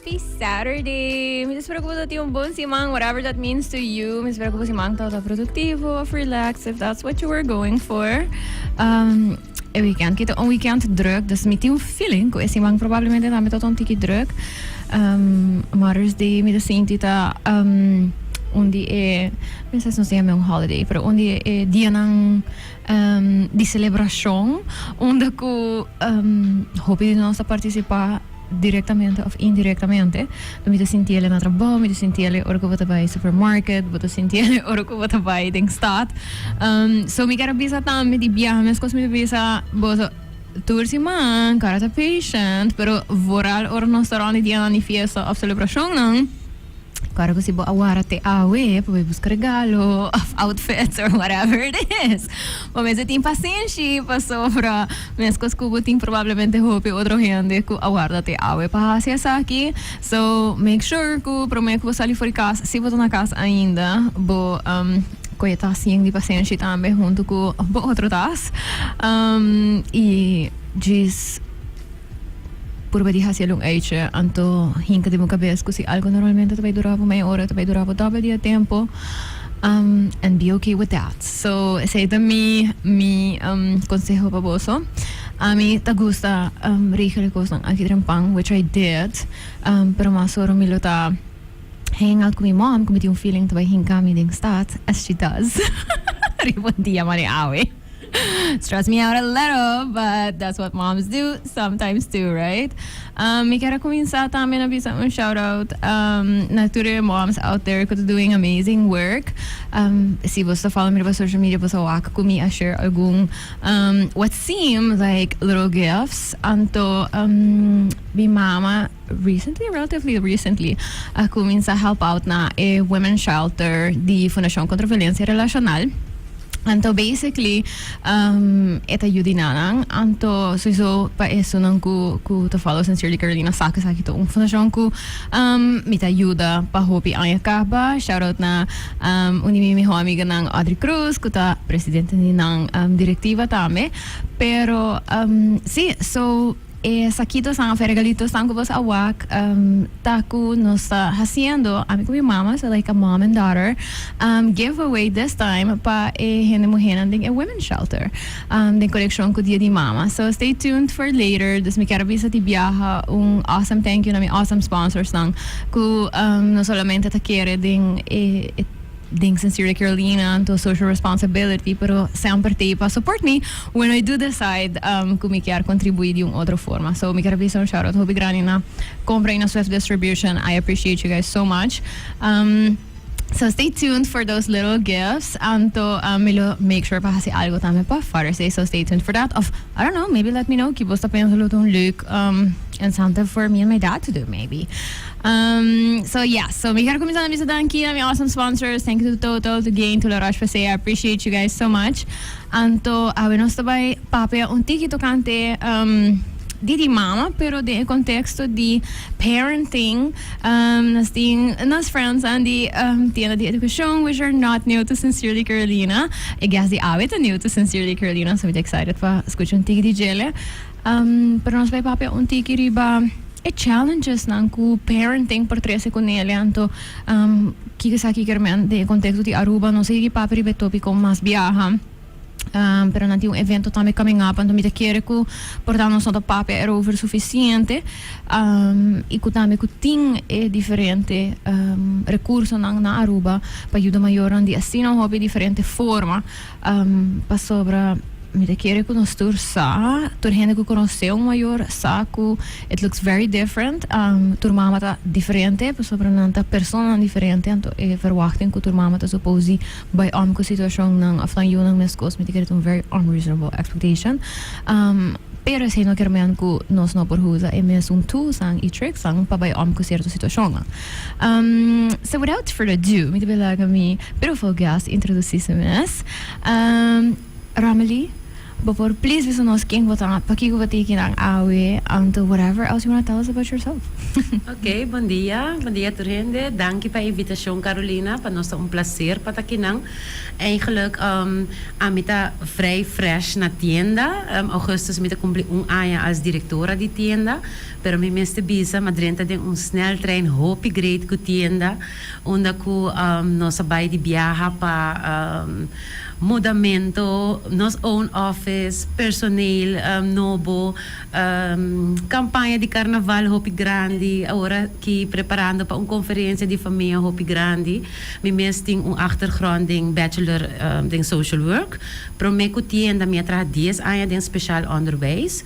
Happy Saturday! Mi ta spera ku bo ta tin un bon siman, whatever that means to you. Mi ta spera ku bo siman tabata produktivo of relaxed, if that's what you were going for. Um, e weekend ki ta un weekend druk, dus mi tin un feeling ku e siman probablemente tambe tabata un tiki druk. Um, Mother's Day mi ta sinti ta um, un di e, mi sa si nos ta yama un holiday, pero un di e dianan di celebracion unda cu hopi di nos ta participa directamente of indirectamente. Mi ta sinti el na trabou, mi ta sinti el ora cu bo ta bay supermarket, bo ta sinti el ora cu bo ta bay den stad. So mi kier a bisa tambe di biaha mescos mi ta bisa boso tur siman cara ta patient pero vooral ora nos ta rond di dianan di fiesta of celebracionnan. Claro cu si bo a wara te awe pa bay busca regalo of outfits or whatever it is. Bo mester tin pasenshi pasobra mescos cu bo tin probablemente hopi otro hende cu a warda te awe pa haci esaki. So make sure cu prome cu bo sali for di cas, si bo ta na cas ainda, bo coge tas yen di pasenshi tambe hunto cu bo otro tas y djis. Purba di hasi algun uitje, anto hinka den bo kabes ku si algu normalmente ta bai dura bo mei ora, ta bai dura bo dòbel di e tempu, and be okay with that. So esei ta mi mi konseho pa boso. Ami ta gusta regel e kosnan aki trempan, which I did, pero mas ora mi lo ta hanging out ku mi mom, ku mi tin un feeling ta bai hinka mi den stad, as she does, riba un dia manera awe. Stress me out a little, but that's what moms do sometimes too, right? Mi kier a cuminsa tambe na bisa un shout out na tur e moms out there cu ta doing amazing work. Si bo ta follow mi riba social media bo sa wak cu mi a share algun what seem like little gifts. Anto mi mama recently, relatively recently, a cuminsa help out na e women's shelter di Fundacion Contra Violencia Relacional. Anto basically e ta yudi nanan. Anto souiso pa esunnan cu cu ta follow Sincerely Carolina sa cu esaki ta un fundacion cu mi ta yuda pa hopi aña caba. Shout out na un di mi miho amiganan Audrey Cruz cu ta presidente di nan directiva tambe. Pero si so. E sakitosan of e regalitosan ku boso a wak ta ku nos ta hasiendo, ami ku mi mama, so like a mom and daughter give away this time pa e hende muhénan den e women's shelter den konekshon ku Dia di Mama. So stay tuned for later. Dus mi kier a bisa di biaha un awesome thank you na mi awesome sponsorsnan ku no solamente ta kere den e Den Sincerely Carolina anto social responsibility pero semper t'ei pa support mi when I do decide cu mi kier contribui di un otro forma. So mi kier a bisa un shout out hopi grandi na Compra y na Swift Distribution. I appreciate you guys so much. So stay tuned for those little gifts. Anto mi lo make sure pa haci algo tambe pa Father's Day so stay tuned for that. Of I don't know maybe let me know ki bo ta pensa lo ta un leuk incentive for me and my dad to do maybe. So yes, so mi kier cuminsa na bisa danki na mi awesome sponsors, thank you to Total, to Gain, to La Roche Posay, I appreciate you guys so much. Anto awe nos ta bay papia un tiki tocante di di mama, pero den e contexto di parenting. Nos tin nos friends an di tienda di educacion, which are not new to Sincerely Carolina. E guest di awe ta new to Sincerely Carolina, so mi ta excited pa scucha un tiki di djele. Pero nos bay papia un tiki riba e challengesnan cu parenting por trece cu nele anto kico esaki kier men den e contexto di Aruba no sigui papia riba e topico mas biaha pero nan tin un evento tambe coming up anto mi ta kere cu por ta nos no ta papia erover suficiente y cu tambe cu tin e diferente recursonan na Aruba pa yuda mayornan di asina hopi diferente forma. Pasobra mi ta kere ku nos tur sa, tur hende ku konosé un mayor sa ku it looks very different. Tur mama ta diferente pasobra nan ta personanan diferente, anto e verwachting ku tur mama ta suppose di bai om ku situashonnan òf nan yunan meskos mi ta kere ta un very unreasonable expectation. Pero esei no kier men ku nos no por usa e mesun toolsnan i tricksnan pa bai om ku sierto situashonnan. So without further ado, mi ta bai laga mi beautiful guest introduci su mes. Romilly, Bo por please bisa nos ken bo ta, pakiko bo ta akinan awe, anto whatever else you wanna tell us about yourself. Ok, bon dia, bon dia tur hende. Danki pa e invitacion, Carolina, pa nos ta un placer pa ta akinan. Eigenlijk ami ta vrij fresh na tienda, augustus mi ta cumpli un aña als directora di tienda, pero mi mester bisa mi a drenta den un sneltrein hopi great cu tienda, unda cu nos a bay di biaha pa mudamento, nos own office, personeel nobo, campaña di carnaval hopi grandi, awor aki preparando pa un conferencia di famia hopi grandi. Mi mes tin un achtergrond den bachelor den social work. Prome cu tienda mi a traha dies aña den speciaal onderwijs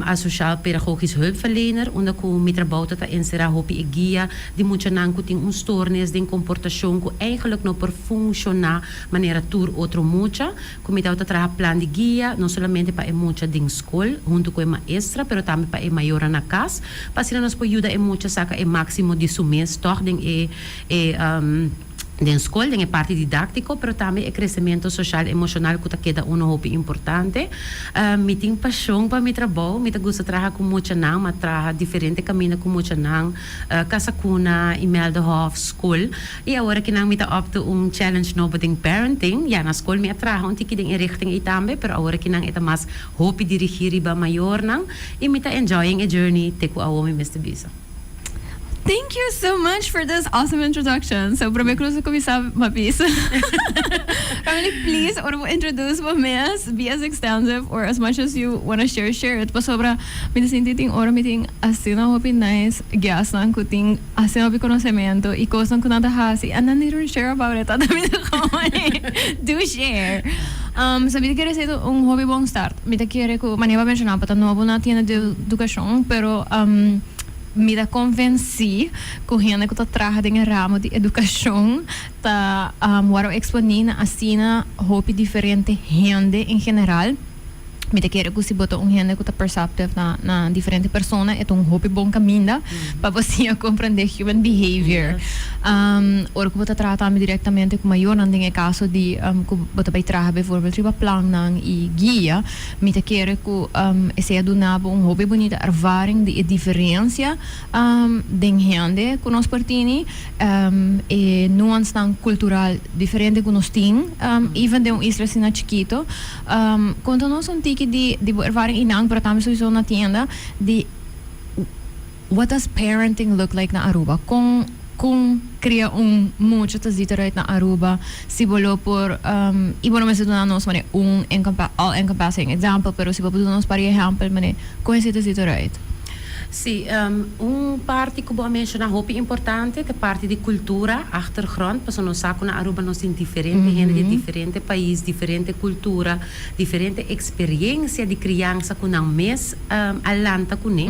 als sociaal pedagogisch hulpverlener, unda cu mi trabou ta ta encera hopi e guia di muchanan cu tin un stoornis den comportacion cu eigenlijk no por funciona manera tur otro mucha, cu mi tabata traha plan di guia, no solamente pa e mucha den scol hunto cu e maestra, pero tambe pa e mayornan na cas, pa asina nos por yuda e mucha saca e maximo di su mes toch den e e den scol, den e parti didactico, pero tambe e crecemento social emocional cu ta keda uno hopi importante. Mi tin pasion pa mi trabou, mi ta gusta traha cu muchanan, mi a traha diferente caminda cu muchanan, Casa Cuna, Imeldahof, scol. Y awor aki nan mi ta up to un challenge nobo den parenting. Ya na scol mi a traha un tiki den e richting ey tambe, pero awor aki nan e ta mas hopi dirigi riba mayornan y mi ta enjoying e journey te cu awo mi mester bisa. Thank you so much for this awesome introduction. So prome cu nos a cuminsa m'a bisa. Family, please ora bo introduce bo mes, be as extensive or as much as you wanna share, share it. Pasobra mi ta sinti tin ora mi tin asina hopi nice guestnan cu tin Asina hopi konosementu i kosnan ku nan ta hasi and then they don't share about it. Ata mi ta komo do share. So mi ta kere esei ta un hopi bon start. Mi ta kere ku manera bo a menshoná bo ta nobo na tienda di edukashon pero mi ta konvensí ku hende ku ta traha den e ramo di edukashon ta wòrdu eksponí na asina hopi diferente hende en general. Mi ta kere ku si bo ta un hende ku ta perceptive na na diferente persona e ta un hopi bon kaminda pa bo siña komprende human behavior. Ora ku bo ta traha tambe direktamente ku mayornan den e kaso di ku bo ta bai traha bijvoorbeeld riba plannan i guia, mi ta kere ku esei a duna bo un hopi bunita ervaring di e diferensia den hende ku nos por tini, e nuansnan kultural diferente ku nos tin, even den un isla asina chikito. Konta nos un tiki di di bo ervaring einan, pero tambe sowieso na tienda, di what does parenting look like na Aruba? Kon kon kria un mucha ta zit eruit na Aruba? Si bo lo por, y bo no mester duna nos manera un all encompassing example, pero si bo por duna nos par di ehempel manera kon esei ta zit eruit? Sí, un parti ku bo a menshoná hopi importante ta e parti di kultura, achtergrond, pasobra nos sa ku na Aruba nos tin diferente hende di diferente pais, diferente kultura, diferente eksperiencia di kriansa ku nan mes a lanta kuné.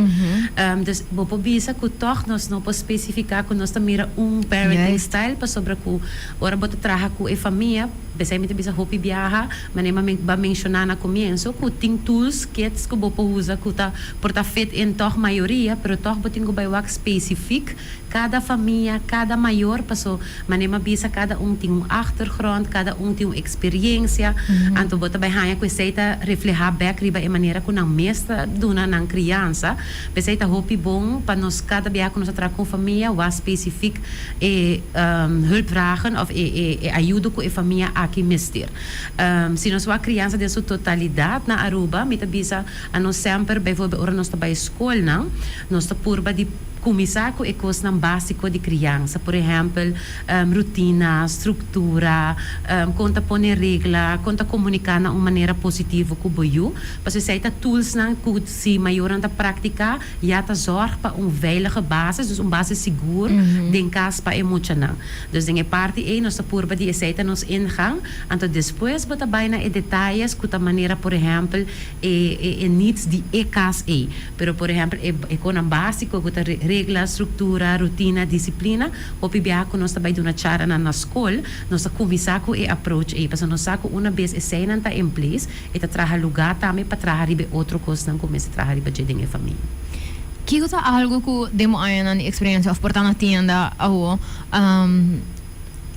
Dus bo por bisa ku tòg nos no por spesifiká ku nos ta mira un parenting style pasobra ku ora bo ta traha ku e famia, P'esei mi ta bisa hopi biaha, manera mi a menshoná na komienso, ku tin tools, kits ku bo por usa ku ta por ta fit in tòg mayoria, pero tòg bo tin ku bai wak spesifik kada famia, kada mayor, paso manera mi a bisa kada un tin un achtergrond, kada un tin un eksperiensia, anto bo ta bai haña ku esei ta reflehá bèk riba e manera ku nan mes ta duna nan kriansa. P'esei ta hopi bon pa nos kada biaha ku nos ta traha ku un famia wak spesifik e hulpvragen of e e ayudo cu e famia aki mester. Si nos wak criansa den su totalidad na Aruba, mi ta bisa a nos semper, bijvoorbeeld ora nos ta bay scolnan, nos ta purba di cuminsa cu e cosnan basico di criansa, por ehempel, rutina, structura, con ta pone regla, con ta comunica na un manera positivo cu bo yu, pasobra esey ta toolsnan cu si mayornan ta practica, Ya ta zorg pa un veilige basis, dus un basis sigur den kas pa e muchanan. Dus den e parti ei nos ta purba di esei ta nos ingang, anto despues bo ta bai na e detayes ku ta manera por ehèmpel e e needs di e kas ei. Pero por ehèmpel e e konan básiko ku ta regla, struktura, rutina, disiplina, hopi biaha ku nos ta bai duna charanan na skol, nos ta kuminsá ku e approach ei, pasobra nos sa ku una bes eseinan ta in place, E ta traha lugá tambe pa traha riba e otro kosnan ku mester traha riba dje den e famia. Kiko ta algu ku den bo añanan di eksperensia òf por ta na tienda awo,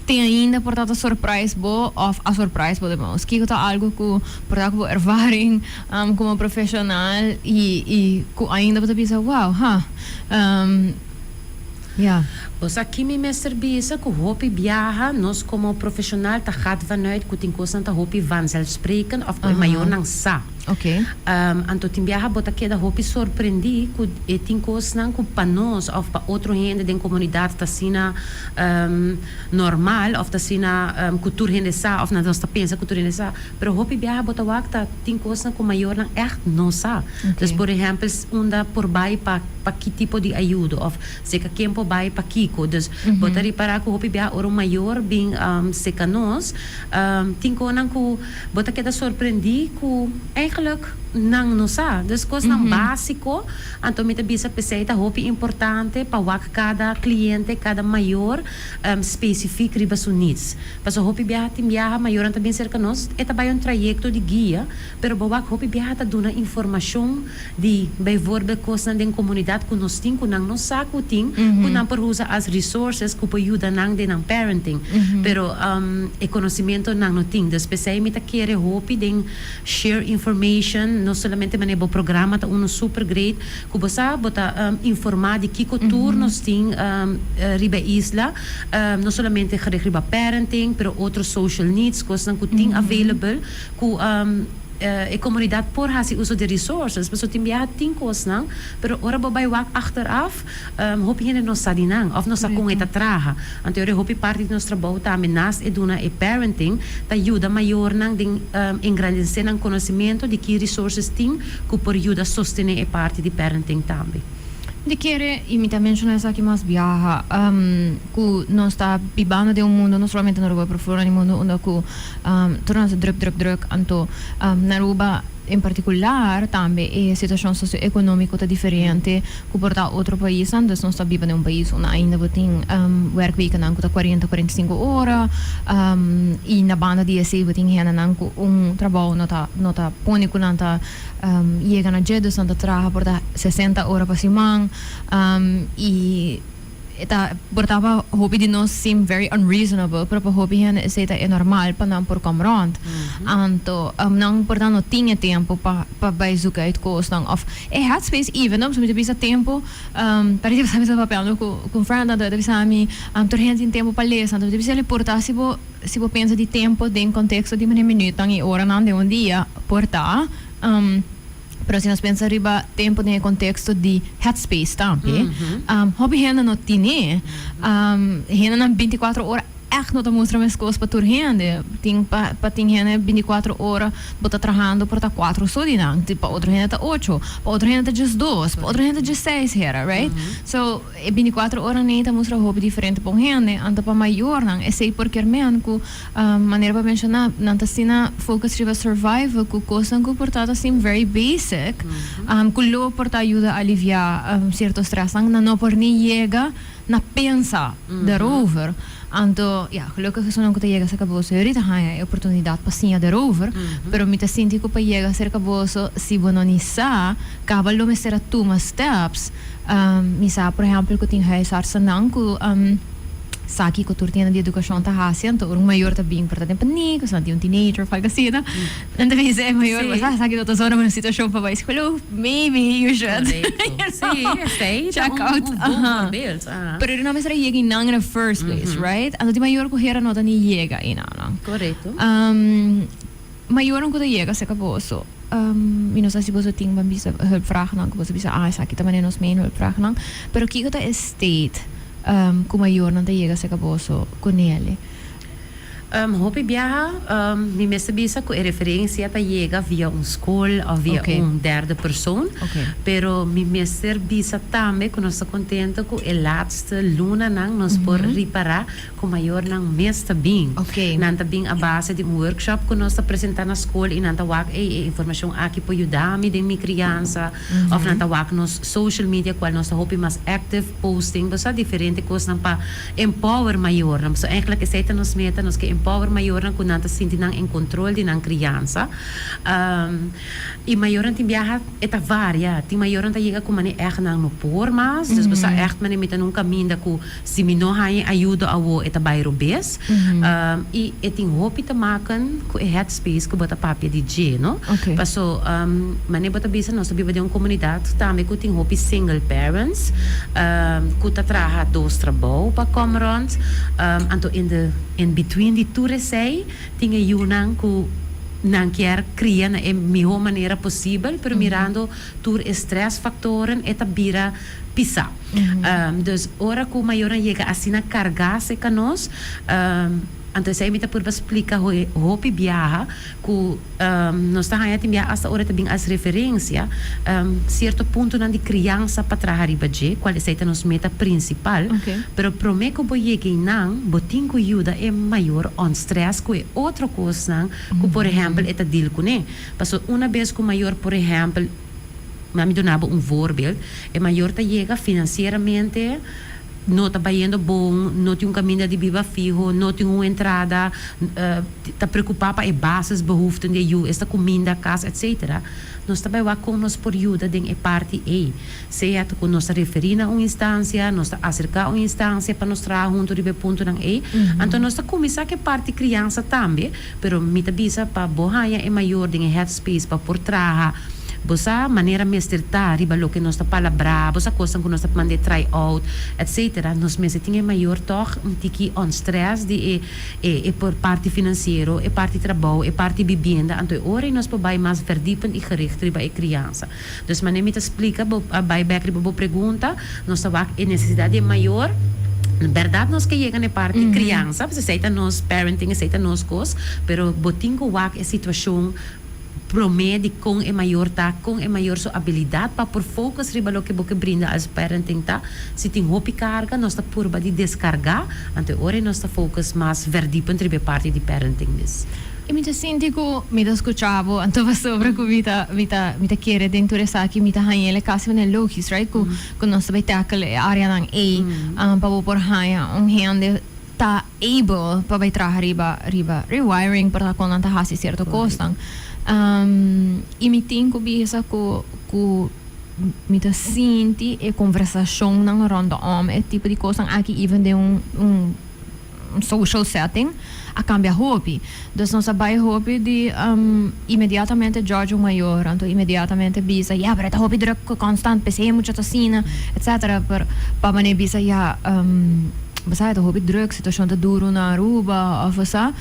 Tin ainda por ta surprise bo of a surprise bo the most? Kiko ta algo ku por ta ku bo ervaring komo profeshonal i ku ainda bo ta bisa, "Wow, ha." Ya. Bo sa ki mi mester bisa? Ku hopi biaha nos komo profeshonal ta gaat vanuit ku tin kosnan ta hopi vanzelfsprekend of ku e mayornan sa. Anto tin biaha bo ta keda hopi sorprendí ku e tin kosnan ku pa nos of pa otro hende den komunidat ta asina normal of ta asina ku tur hende sa of nos ta pensa ku tur hende sa, pero hopi biaha bo ta wak ta tin kosnan ku mayornan ègt no sa. Dus por ehèmpel unda por bai pa pa ki tipo di ayudo of seka ken por bai pa kiko. Dus bo ta ripará ku hopi biaha ora un mayor bin seka nos tin konan ku bo ta keda sorprendí ku eigenlijk nan no sa. Dus kosnan básiko. Anto mi ta bisa p'esei ta hopi importante pa wak kada kliente, kada mayor spesifik riba su needs. Pasobra hopi biaha tin biaha mayornan ta bin serka nos, e ta bai un trayekto di guia, pero bo wak hopi biaha ta duna informashon di bijvoorbeeld kosnan den komunidat ku nos tin ku nan no sa ku tin, ku nan por usa as resources ku por yuda nan den nan parenting. Pero e konosimento nan no tin. Dus p'esei mi ta kere hopi den share information, no solamente manera bo programa ta uno super great, ku bo sa bo ta informa di kiko tur nos tin riba e isla, no solamente gericht riba parenting, pero otro social needs, kosnan ku tin available ku e komunidat por hasi uso di resources, pasobra tin biaha tin kosnan, pero ora bo bai wak achteraf, hopi hende no sa di nan òf no sa kon e ta traha. Anto e hopi parti di nos trabou tambe naast e duna e parenting ta yuda mayornan den engrandesé nan konosementu di ki resources tin ku por yuda sostené e parti di parenting tambe. Mi ta kere, i mi ta menshoná esaki mas biaha, ku nos ta bibando den un mundo, no solamente na Aruba pero fuera di mundo, unda ku tur nos ta druk, druk, druk. Anto na Aruba en partikular tambe e situashon sosioekonómiko ta diferente ku por ta otro paisnan. Dus nos ta biba den un pais unda ainda bo tin wèrkwekennan ku ta kuarenta, 45 ora i na banda di esei bo tin hendenan ku un trabou no ta no ta pone ku nan ta yega na dje, dus nan ta traha por ta 60 ora pa siman i E ta por ta pa hopi di nos seem very unreasonable, pero pa hopi hende esei ta e normal pa nan por kom rond. Anto nan por ta no tin e tempo pa pa bai zoek uit kosnan of e headspace even, no? Pasobra mi ta bisa tempo, parece ku mi ta papiando ku ku un friend anto e ta bisa mi tur hende tin tempo pa lesa, anto mi ta bisa el por ta si bo si bo pensa di tempo den konteksto di manera minütnan i oranan den un dia por ta. Pero si nos pensa riba tempo den e contexto di headspace tambe, hopi hende no tine. Hendenan 24 ora echt no ta mustra mescos pa tur hende. Tin pa pa tin hende 24 ora bo ta trahando por ta cuatro so di nan, pa otro hende ta ocho, pa otro hende ta djes dos, pa otro hende ta djes seis hera, right? So e 24 ora nei ta mustra hopi diferente pa un hende, anto pa mayornan esey por kier men cu Manera bo a menshoná, nan ta asina focus riba survival ku kosnan ku por ta ta seem very basic, ku lo por ta yuda aliviá sierto stressnan, nan no por ni yega na pensa daarover. Anto, ya, gelukkig esunnan ku ta yega serka boso yori ta haña e oportunidat pa siña daarover, pero mi ta sinti ku pa yega serka boso, si bo no ni sa, kaba lo mester a tuma steps. Mi sa, por ehèmpel, ku tin huisartsennan ku. Sa kiko tur tienda di edukashon ta hasi, anto ora un mayor ta bin por ta den panik, osea tin un teenager of algo asina, nan ta bisa e mayor, bo sa sa ki no ta zona un situashon pa bai skol, maybe you should check out. Pero no mester a yega einan in the first place, right? Anto tin mayor ku hera no ta ni yega einan. Korekto. Mayornan ku ta yega serka boso, mi no sa si boso tin ban bisa hulpvraagnan ku boso bisa, ah esaki ta manera nos main hulpvraagnan, pero kiko ta e state ku mayornan ta yega serka boso ku nele? Hopi biaha mi mester bisa ku e referensia ta yega via un skol òf via un derde persoon, pero mi mester bisa tambe ku nos ta kontento ku e laatste lunanan nos por ripará Ku mayornan mes ta bin. Nan ta bin a base di un workshop ku nos ta presentá na skol i nan ta wak, ey, e informashon aki por yuda mi den mi kriansa. Òf nan ta wak nos social media kual nos ta hopi mas active posting. Bo sa diferente kosnan pa empower mayornan. Pasobra eigenlijk esei ta nos meta, nos ke. empower mayornan ku nan ta sinti nan en control di nan criansa. Y mayornan tin biaha e ta varia. Tin mayornan ta yega ku mane ègt nan no por mas. Dus bo sa ègt mane mi ta na un kaminda ku si mi no haña ayudo awo e ta bai robes. Y e tin hopi te maken ku e headspace ku bo ta papia di dje, no? Paso mane bo ta bisa nos ta biba den un komunidat tambe ku tin hopi single parents ku ta traha dos trabou pa kom rond. Anto in the in between di tur esei tin e yunan ku nan kier cria na e miho manera posibel, pero mirando tur e stressfactoren e ta bira pisa. Dus ora cu mayornan yega asina carga cerca nos, anto esey mi ta purba splica hopi biaha cu nos ta haya tin biaha hasta ora ta bin as referencia cierto puntonan di criansa pa traha riba dje, cual esey ta nos meta principal, pero prome cu bo yega eynan bo tin cu yuda e mayor ontstress cu e otro cosnan ku por ehèmpel e ta deal kuné. Paso una bes ku mayor por ehèmpel, mi a mi duna bo un voorbeeld, e mayor ta yega finansieramente no ta bayendo bon, no tin un kaminda di biba fiho, no tin un entrada, ta preokupá pa e basisbehoeften di e yu, esta kuminda, kas, etcetera. Nos ta bai wak kon nos por yuda den e parti ei. Sea ta ku nos ta referí na un instansia, nos ta aserká un instansia pa nos traha huntu riba e puntonan ei. Anto nos ta kuminsá ku e parti kriansa tambe, pero mi ta bisa pa bo haña e mayor den e headspace pa por traha bo sa manera mester ta riba loke nos ta palabrá, bo sa kosnan ku nos ta mand'é try out, etcetera. Nos mester tin e mayor tòg un tiki ontstress di e e e por parti finansiero, e parti trabou, e parti bibienda, anto e ora ei nos por bai mas verdiepend i gericht riba e kriansa. Dus manera mi ta splika bo a bai bek riba bo pregunta, nos ta wak e nesesidat di e mayor. Bèrdat nos ke yega na e parti kriansa, pasobra esei ta nos parenting, esei ta nos kos, pero bo tin ku wak e situashon promé di kon e mayor ta, kon e mayor su abilidat pa por focus riba loke bo ke brinda als parenting ta. Si tin hopi karga, nos ta purba di deskargá, anto e ora ei nos ta focus mas verdiepend riba e parti di parenting mes. I mi ta sinti ku mi ta skucha bo, anto pasobra ku mi ta mi ta mi ta kere den tur esaki mi ta haña el kasi manera logis, right? Ku ku nos ta bai tackle e areanan ei pa bo por haña un hende ta able pa bai traha riba riba rewiring por ta kon nan ta hasi sierto kosnan. I mi tin ku bisa ku ku mi ta sinti e konversashonnan rondom e tipo di kosnan aki even den un un social setting a cambia hopi. Dus nos a bay hopi di inmediatamente judge un mayor, anto inmediatamente bisa ya pero e ta hopi druk constant p'esey e mucha ta asina etcetera pero pa manera bisa ya bo sa e ta hopi druk situacion ta duro na Aruba of bo sa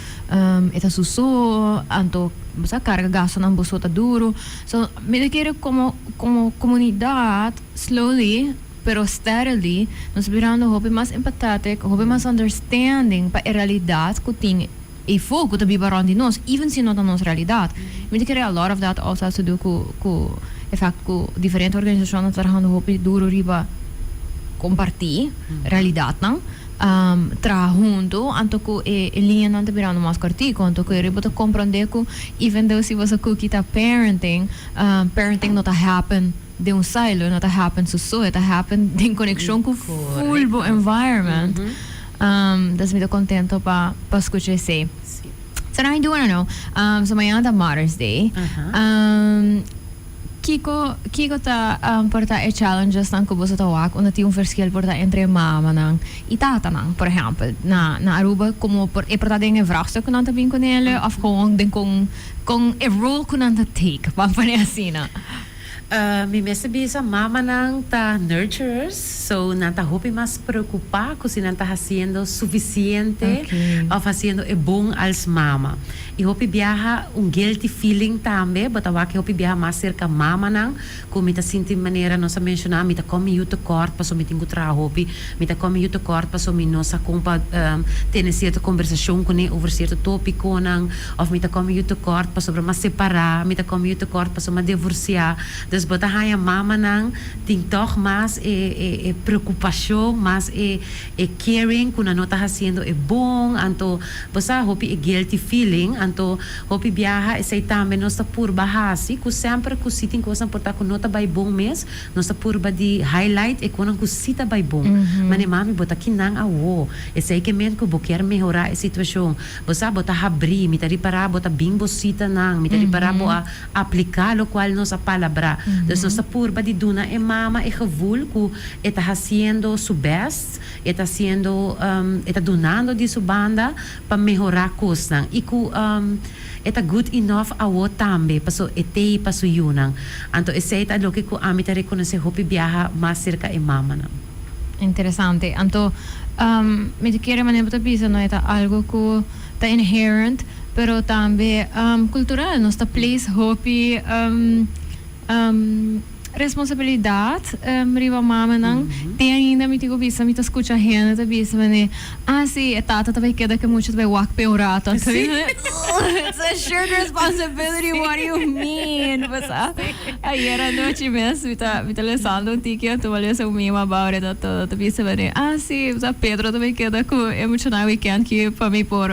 e ta su so anto bo sa carga gastonan bo so ta duro so mi ta kere como como comunidad slowly Pero steadily nos birando hopi mas empathetic, hopi mas understanding pa e realidad cu tin eyfo cu ta biba rond di nos, even si no ta nos realidad. Mi ta kere a lot of that also has to do cu cu e fact cu diferente organisacionnan ta trahando hopi duro riba comparti realidadnan, traha hunto, anto cu e liñanan ta birando mas cortico, anto cu bo ta comprende cu even though si boso cuki ta parenting, parenting no ta happen. Den un silo no ta happen su so, e ta happen den conexion cu full bo environment. Dus mi ta contento pa pa scucha esey. So now I do wanna know, so mañana ta Mother's Day. Kico kico ta por ta e challenges nan cu boso ta wak unda tin un verschil por ta entre mamanan y tatanan, por ehempel, na na Aruba como por e por ta den e vraagstuk cu nan ta bin cunele of gewoon den con con e rol cu nan ta take, ban pone asina. Mi mester bisa mamanan ta nurturers, so nan ta hopi mas preocupa cu si nan ta haciendo suficiente of haciendo e bon als mama. Y hopi biaha un guilty feeling tambe, bo ta wak hopi biaha mas cerca mamanan cu mi ta sinti manera nos a menciona mi ta come mi yu tekort paso mi tin cu traha hopi, mi ta come mi yu tekort paso mi no sa con pa tene cierto conversacion cune over cierto topiconan. Of mi ta come yu tekort pasobra m'a separa, mi ta come yu tekort pasobra m'a divorcia. Dus. Dus bo ta haya mamanan tin toch mas e preocupacion, mas e caring cu nan no ta haciendo e bon, anto bo sa hopi e guilty feeling, anto hopi biaha esey tambe nos ta purba hasi cu semper cu si tin cosnan por ta cu no ta bay bon mes, nos ta purba di highlight e conan cu si ta bay bon. Mane mami bo ta kinan awo, esey ke men cu bo kier mehora e situacion, bo sa bo ta habri, mi ta ripara bo ta bin bo citanan, mi ta ripara bo a aplica locual nos a palabra. Dus nos ta purba di duna e mama e gevoel cu e ta haciendo su best, e ta haciendo, e ta dunando di su banda pa mehora cosnan y cu e ta good enough awo tambe paso e t'ey pa su yunan. Anto esey ta loke cu ami ta reconoce hopi biaha mas cerca e mamanan. Interesante. Anto, mi ta kere manera bo ta bisa no e ta algo cu ta inherent, pero tambe cultural. Nos ta place hopi responsabilidad riba mamanan. Te ainda mi tin cu bisa, mi ta scucha hende ta bisa manera, ah si, e tata ta bay keda cu e mucha ta bay wak pe un rato. Anto mi ta It's a shared responsibility, what do you mean? Bo sa? Ayer anochi mes mi ta mi ta lesando un tiki anto mi a lesa un meme about it anto ta bisa manera, ah si, bo sa Pedro ta bay keda cu e muchanan weekend ki pa mi por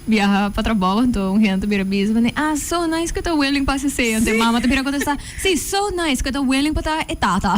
biaha pa trabou anto un hende ta bira bisa manera, ah so nice cu e ta willing pa haci esey anto e mama ta bira contesta, si so nice cu e ta willing pa ta e tata.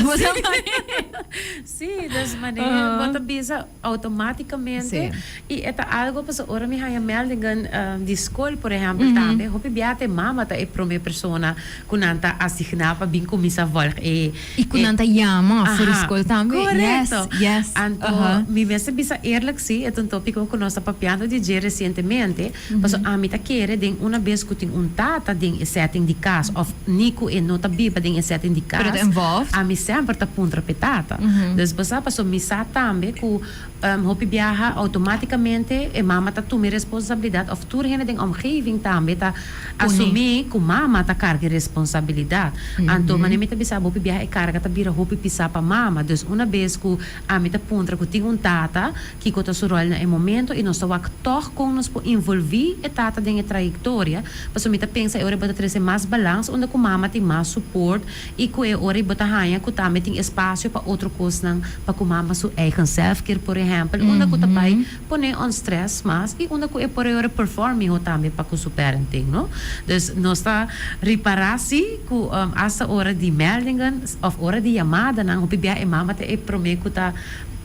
Si, dus manera bo ta bisa automaticamente y e ta algo pasobra ora mi haya meldingen di scol por ehempel tambe hopi bia ta e mama ta e prome persona cu nan ta asigna pa bin cuminsa volg e Y cu nan ta yama for di scol tambe. Correcto. Yes, yes. Anto mi mester bisa eerlijk si e ta un topico cu nos ta papiando di dje recientemente pasobra ami ta kere den una bes cu tin un tata den e setting di cas of ni cu e no ta biba den e setting di cas. Pero ta involved. Ami semper ta puntra p'e tata. Dus bo sa pasobra mi sa tambe cu hopi biaha automaticamente e mama ta tuma e responsabilidad of tur hende den omgeving tambe ta asumi cu mama ta carga e responsabilidad. Anto manera mi ta bisa bo hopi biaha e carga ta bira hopi pisa pa mama. Dus una bes cu ami ta puntra cu tin un tata kico ta su rol na e momento y nos ta wak tog con nos por involvi e tata den e trayectoria pasobra mi ta pensa e ora bo ta trece mas balans unda cu mama tin mas support Y cu e ora bo ta haña cu tambe tin espacio pa otro cosnan pa cu mama su eigen selfcare por ehempel, unda cu ta bay pone on stress mas y unda cu e por e ora perform miho tambe pa cu su parenting, no? Dus nos ta ripara si cu hasta ora di meldingen of ora di yamadanan hopi bia e mama ta e prome cu ta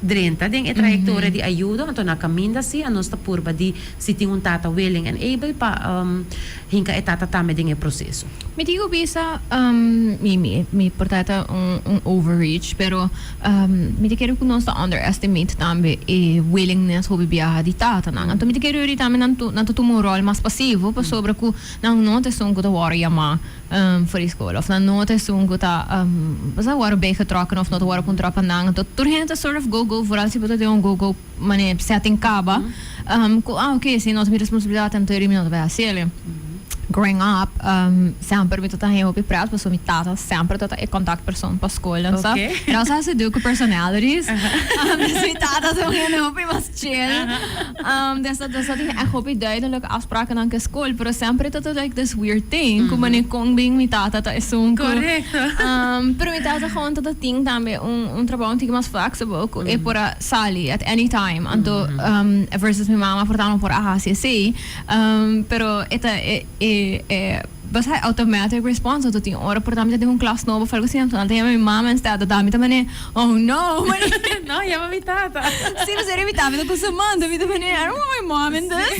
drenta den e trayectoria di ayudo, anto na caminda si a nos ta purba di si tin un tata willing and able pa hinca e tata tambe den e proceso. Mi tin cu bisa, mi mi mi por ta ta un un overreach, pero mi ta kere cu nos ta underestimate tambe e willingness hopi biaha di tatanan. Anto mi ta kere yori tambe nan tu nan ta tuma un rol mas pasivo pasobra cu nan no ta esun cu ta wòrdu yamá for di skol of nan no ta esun cu ta bo sa wòrdu bijgetrokken of no ta wòrdu puntra pa nan. Anto tur hende ta sort of go go vooral si bo ta den un go go mane setting caba cu ah ok si no ta mi responsabilidad anto yori mi no ta bay haciele. Growing up semper mi ta haña hopi pret pasobra mi tata semper ta e contact person pa school en stuff. It also has to do cu personalities. Dus mi tata ta un hende hopi mas chill. Dus dat dus dat tin echt hopi duidelijke afsprakennan cu school pero semper ta like this weird thing cu manera con bin mi tata ta esun cu pero mi tata gewoon ta tin tambe un un trabou un tiki mas flexible cu e por a sali at any time anto versus mi mama por ta no por a haci esey. Pero e ta e e e bo sa e automatic response anto tin ora por ta mi ta den un klas nobo of algo asina anto nan ta yama mi mama instead anto ami ta manera oh no No yama mi tata. Si pasobra mi tata ta kustumando mi ta manera I don't want my mom in this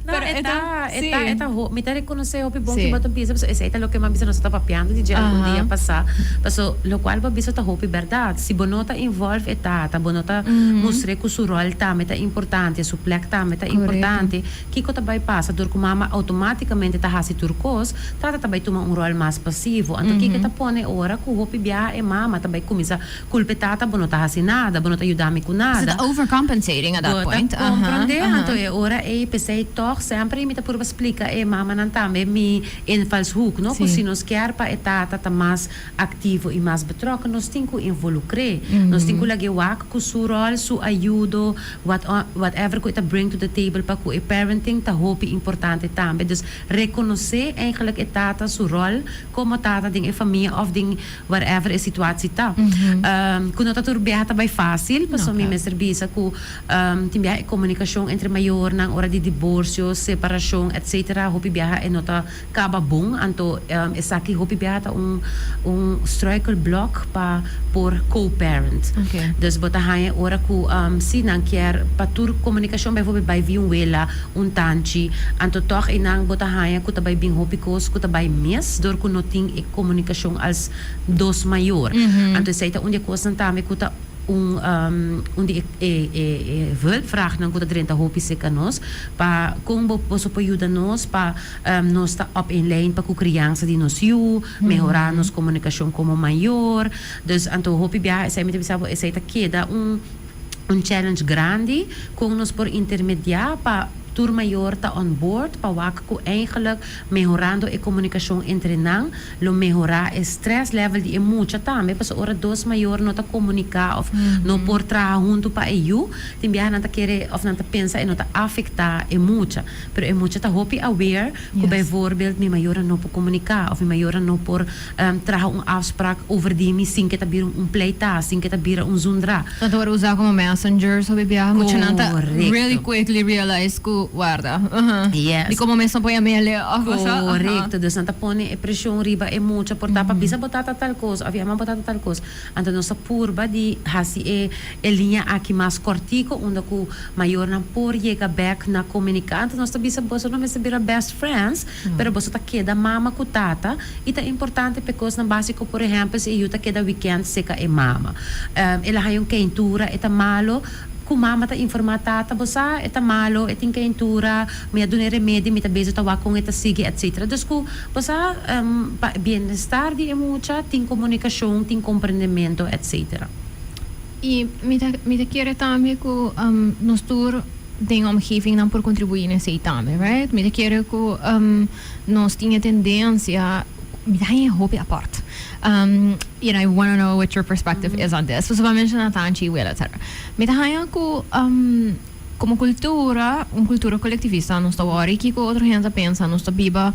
No e ta e ta e ta mi ta reconoce hopi bon ki bo ta bisa pasobra esei ta loke mi a bisa nos ta papiando di dje algun dia pasa paso lokual bo a bisa ta hopi berdad si bo no ta involve e tata bo no ta mustra ku su rol tambe ta importante su plek tambe ta importante. Kiko ta bai pasa dor ku mama outomátikamente ta hasi tur kos, tata ta bai tuma un ròl mas pasivo. Anto kiko ta pone ora ku hopi biaha e mama ta bai kuminsá kulpa e tata, bo no ta hasi nada, bo no ta yuda mi ku nada. Bo ta overcompensating at that point. Bo ta komprondé. Anto e ora ei p'esei tòg semper mi ta purba splika e mamanan tambe mi invalshoek, no? Ku si nos kier pa e tata ta mas aktivo i mas betrokken, nos tin ku involukr'é. Nos tin ku lag'é wak ku su ròl, su ayudo, what whatever ku e ta bring to the table pa ku e parenting ta hopi importante tambe. Dus. rekonosé eigenlijk e tata su ròl komo tata den e famia òf den whatever e situatie ta. Ku no ta tur biaha ta bai fásil, pasobra mi mester bisa ku tin biaha e komunikashon entre mayornan ora di diborsio, separashon etcetera hopi biaha e no ta kaba bon, anto esaki hopi biaha ta un un struikelblok pa por co-parent. Dus bo ta haña ora ku si nan kier pa tur komunikashon bijvoorbeeld bai via un wela, un tanchi, anto tòg einan bo ta haña ku ta bai bin hopi kos ku ta bai mis dor ku no tin e komunikashon als dos mayor. Anto esei ta un di e kosnan tambe ku ta un un di e e e hulpvraagnan ku ta drenta hopi serka nos pa kon bo boso por yuda nos pa nos ta op in lijn pa ku kriansa di nos yu, mehorá nos komunikashon komo mayor. Dus anto hopi biaha esei mi ta bisa bo esei ta keda un un challenge grandi kon nos por intermediá pa tur mayor ta on board pa wak ku eigenlijk mehorando e komunikashon entre nan lo mehorá e stress level di e mucha tambe pasobra ora dos mayor no ta komuniká òf no por traha huntu pa e yu tin biaha nan ta kere òf nan ta pensa e no ta afektá e mucha pero e mucha ta hopi aware ku bijvoorbeeld mi mayornan no por komuniká òf mi mayornan no por traha un afspraak over di mi sin ke ta bira un pleitá, sin ke ta bira un zundrá. Nan ta wòrdu usá komo messengers hopi biaha. Muchanan ta really quickly realize ku warda di komo mes no por yam'é òf cosa. Korekto, dus nan ta pone e preshon riba e mucha por ta pa bisa bo tata tal kos òf yama bo tata tal kos. Anto nos ta purba di hasi e e liña aki mas kòrtiko unda ku mayornan por yega bèk na komuniká. Anto nos ta bisa boso no mester bira best friends, pero boso ta keda mama ku tata i ta importante pa e kosnan básiko, por ehèmpel si e yu ta keda wikènt seka e mama. El a haña un keintura, e ta malo, ku mama ta informá tata, bo sa e ta malo, e tin keintura, mi a duna e remedi, mi ta bezig ta wak kon e ta sigui, etcetera. Dus ku bo sa pa e bienestar di e mucha tin komunikashon, tin komprendementu, etcetera. I mi ta mi ta kere tambe ku nos tur den omgevingnan por kontribuí na esei tambe, right? Mi ta kere ku nos tin e tendensia, mi ta haña e hopi apart. You know, I wanna know what your perspective is on this. Pasobra bo a menshoná tanchi i wela, etcetera. Mi ta haña ku komo kultura, un kultura kolektivista, nos ta wòri kiko otro hende ta pensa, nos ta biba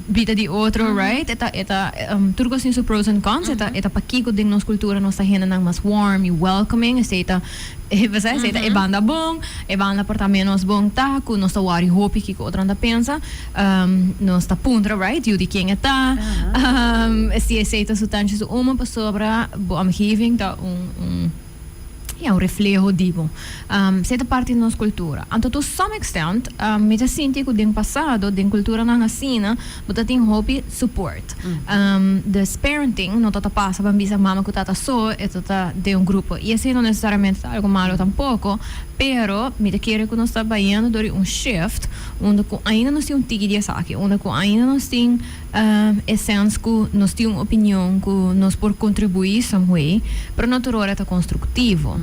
bida di otro, right? E ta, e ta, tur kos tin su pros and cons, e ta, e ta pakiko den nos kultura nos ta hendenan mas warm i welcoming, esei ta, bo sa, esei ta e banda bon, e banda por ta menos bon ta ku nos ta wòri hopi kiko otronan ta pensa, nos ta puntra, right, yu di ken e ta, si esei ta su tanchi su oma, pasobra bo omgeving ta un, un. Ya, un refleho di bo. Esei ta parti di nos kultura. Anto to some extent, mi ta sinti ku den pasado, den kulturanan asina, bo ta tin hopi support. Dus parenting no ta ta pasa pa bisa mama ku tata so, e ta ta den un grupo. I esei no nesesariamente ta algu malo tampoko, pero mi ta kere ku nos ta bayendo dor di un shift unda ku ainda nos tin un tiki di esaki, unda ku ainda nos tin E sens ku nos tin un opinion ku nos por kontribuí some way, pero no tur ora ta konstruktivo.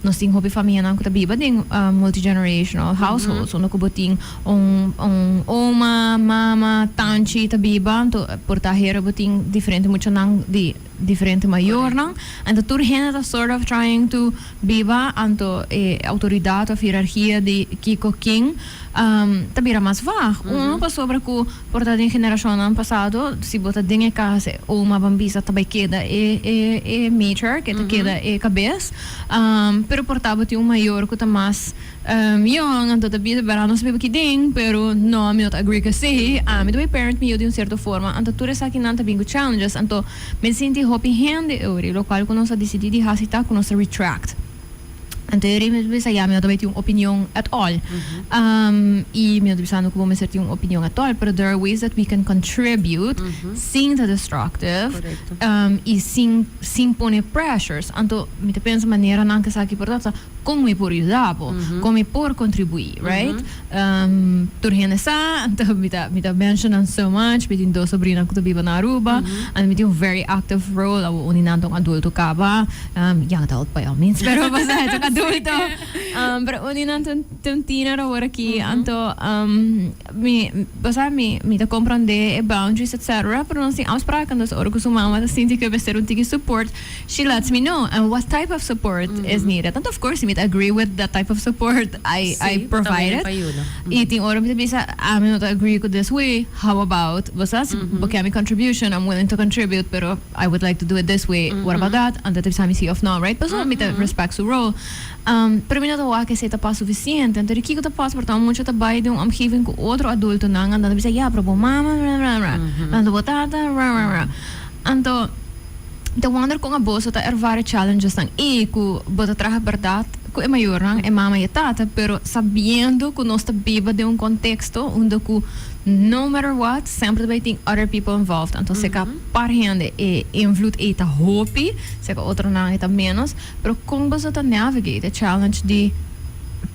Nos tin hopi famianan ku ta biba den multigenerational households, unda ku bo tin un un oma, mama, tanchi ta biba, anto por ta hera bo tin diferente muchanan di diferente mayornan, anto tur hende ta sort of trying to biba, anto e outoridat òf hierarkia di kiko ken ta bira mas vag. Uno pasobra ku por ta den generashonnan pasado si bo ta den e kas e oma ban bisa ta bai keda e e e matriarch, e ta keda e kabes, pero por ta bo tin un mayor ku ta mas young anto ta bisa bera nos biba aki den pero no mi no ta agree ku esei, ami ta bai parent mi yu di un sierto forma, anto tur esakinan ta bin ku challenges, anto mi sinti hopi hende ewri lokual ku nos a disidí di hasi ta ku nos ta retract. Anto e rei mi ta bisa, ya, mi no ta bai tin un opinion at all. I mi no ta bisando ku bo mester tin un opinion at all, pero there are ways that we can contribute sin ta destructive i sin sin pone pressures. Anto mi ta pensa maneranan ku esaki por ta ta kon mi por yuda bo, kon mi por kontribuí, right? Tur hende sa, anto mi ta mi ta mentionan so much, mi tin dos sobrina ku ta biba na Aruba, anto mi tin un very active role, awor un di nan ta un adulto kaba, young adult by all means, pero pasobra e ta un adulto, pero un di nan ta un tiener awor aki, anto mi bo sa mi mi ta comprende e boundaries etcetera, pero nos tin afspraken, dus ora ku su mama ta sinti ku e mester un tiki support, she lets me know, and what type of support is needed, anto of course si mi. mi ta agree with that type of support, I provide it. Y tin ora mi ta bisa, ami no ta agree cu this way, how about, bo sa, si bo kier mi contribution, I'm willing to contribute, pero I would like to do it this way, what about that? Anto e ta bisa mi si of no, right? Pasobra mi ta respect su role. Pero mi no ta wak esei ta pas suficiente. Anto di kico ta pas por ta un mucha ta bay den un omgeving cu otro adultonan, anto nan ta bisa, ya, pero bo mama, bla, bla, bla, anto bo tata, bla, bla, bla. Anto, mi ta wonder con aboso ta ervara e challengesnan y cu bo ta traha berdad cu e mayornan, e mama y e tata, pero sabiendo cu nos ta biba den un contexto unda cu no matter what, semper ta bay tin other people involved. Anto, seca par hende e invloed ey ta hopi, seca otronan e ta menos. Pero con boso ta navigate e challenge di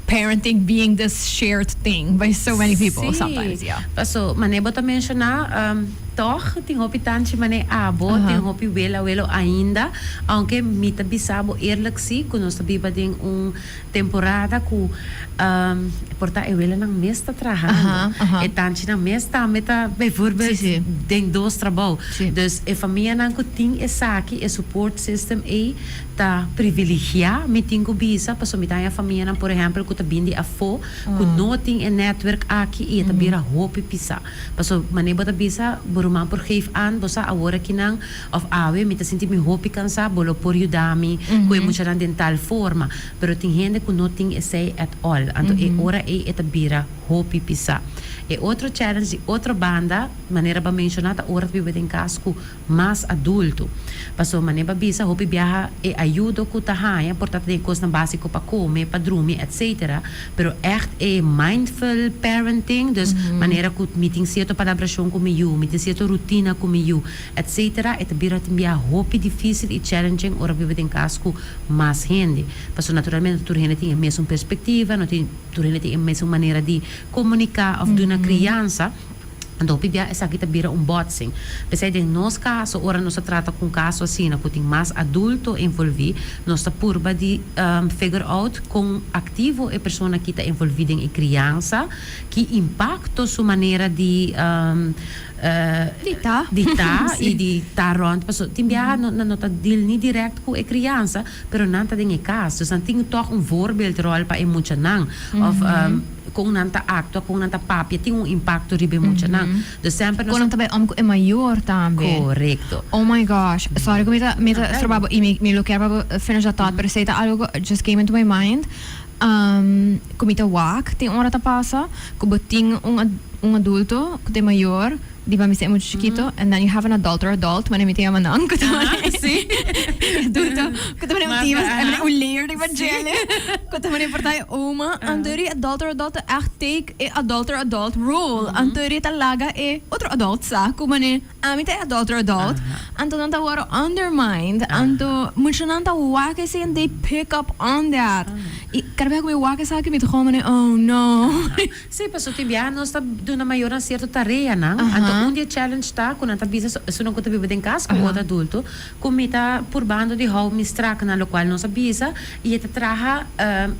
parenting being this shared thing by so many people sometimes, yeah. Paso, mane bo ta menciona, toch tin hopi tanchi mane abo, tin hopi wela welo ainda, aunke mi ta bisa bo eerlijk si cu nos ta biba den un temporada cu por ta e welanan mes ta trahando, e tanchinan mes tambe ta bijvoorbeeld den dos trabou. Dus e famianan cu tin esaki, e support system ey, ta privilegiá, mi tin ku bisa, pasobra mi ta haña famianan, por ehèmpel, ku ta bin di afó, ku no tin e nètwèrk aki i e ta bira hopi pisá. Pasobra manera bo ta bisa, bo ruman por geef aan, bo sa awor akinan òf awe mi ta sinti mi hopi kansá, bo lo por yuda mi ku e muchanan den tal forma. Pero tin hende ku no tin esei at all. Anto e ora ei e ta bira hopi pisá. E otro challenge di otro banda, manera bo a menshoná, ta ora ta biba den kas ku mas adulto. Pasobra manera bo a bisa hopi biaha e ayudo ku ta haña por ta den kosnan básiko pa kome, pa drumi etcetera, pero ègt e mindful parenting, dus manera ku mi tin sierto palabrashon ku mi yu, mi tin sierto rutina ku mi yu etcetera, e ta bira tin biaha hopi difísil i challenging ora biba den kas ku mas hende. Pasobra naturalmente no tur hende tin e mesun perspektiva, no tin tur hende tin e mesun manera di komuniká òf duna kriansa. Anto hopi bia esaki ta bira un botsing. P'esei den nos kaso, ora nos ta trata ku un kaso asina ku tin mas adulto envolví, nos ta purba di figure out kon aktivo e persona aki ta envolví den e kriansa, ki impakto su manera di Di ta. di ta i di ta rònt. Pasobra tin biaha nan no ta deal ni dirèkt ku e kriansa, pero nan ta den e kas. Dus nan tin tòg un voorbeeldròl pa e muchanan. Òf kon nan ta aktua, kon nan ta papia tin un impakto riba e muchanan. Dus semper nos. Kon nan ta bai om ku e mayor tambe. Korekto. Oh my gosh, sorry ku mi ta mi ta stroba bo i mi mi lo kier pa bo finish that thought, pero esei ta algo ku just came into my mind, ku mi ta wak tin ora ta pasa ku bo tin un un adulto ku ta e mayor di pa mi ser muchu chikito and then you have an adult or adult manera mi ta yama nan ku ta manera adulto ku ta manera un team manera un layer riba djele ku ta manera por ta e oma anto ri adult or adult ta echt take e adult or adult role anto ri ta laga e otro adult sa ku manera ami ta e adult or adult anto nan ta wòrdu undermined anto muchanan ta wak esei and they pick up on that i kada bes ku mi wak esaki mi ta gewoon manera oh no. Sí, pasobra tin biaha nos ta duna mayornan sierto tareanan, anto un di e challenge ta ku nan ta bisa esunnan ku ta biba den kas ku otro adulto ku mi ta purbando di hou mi strak na lokual nos a bisa i e ta traha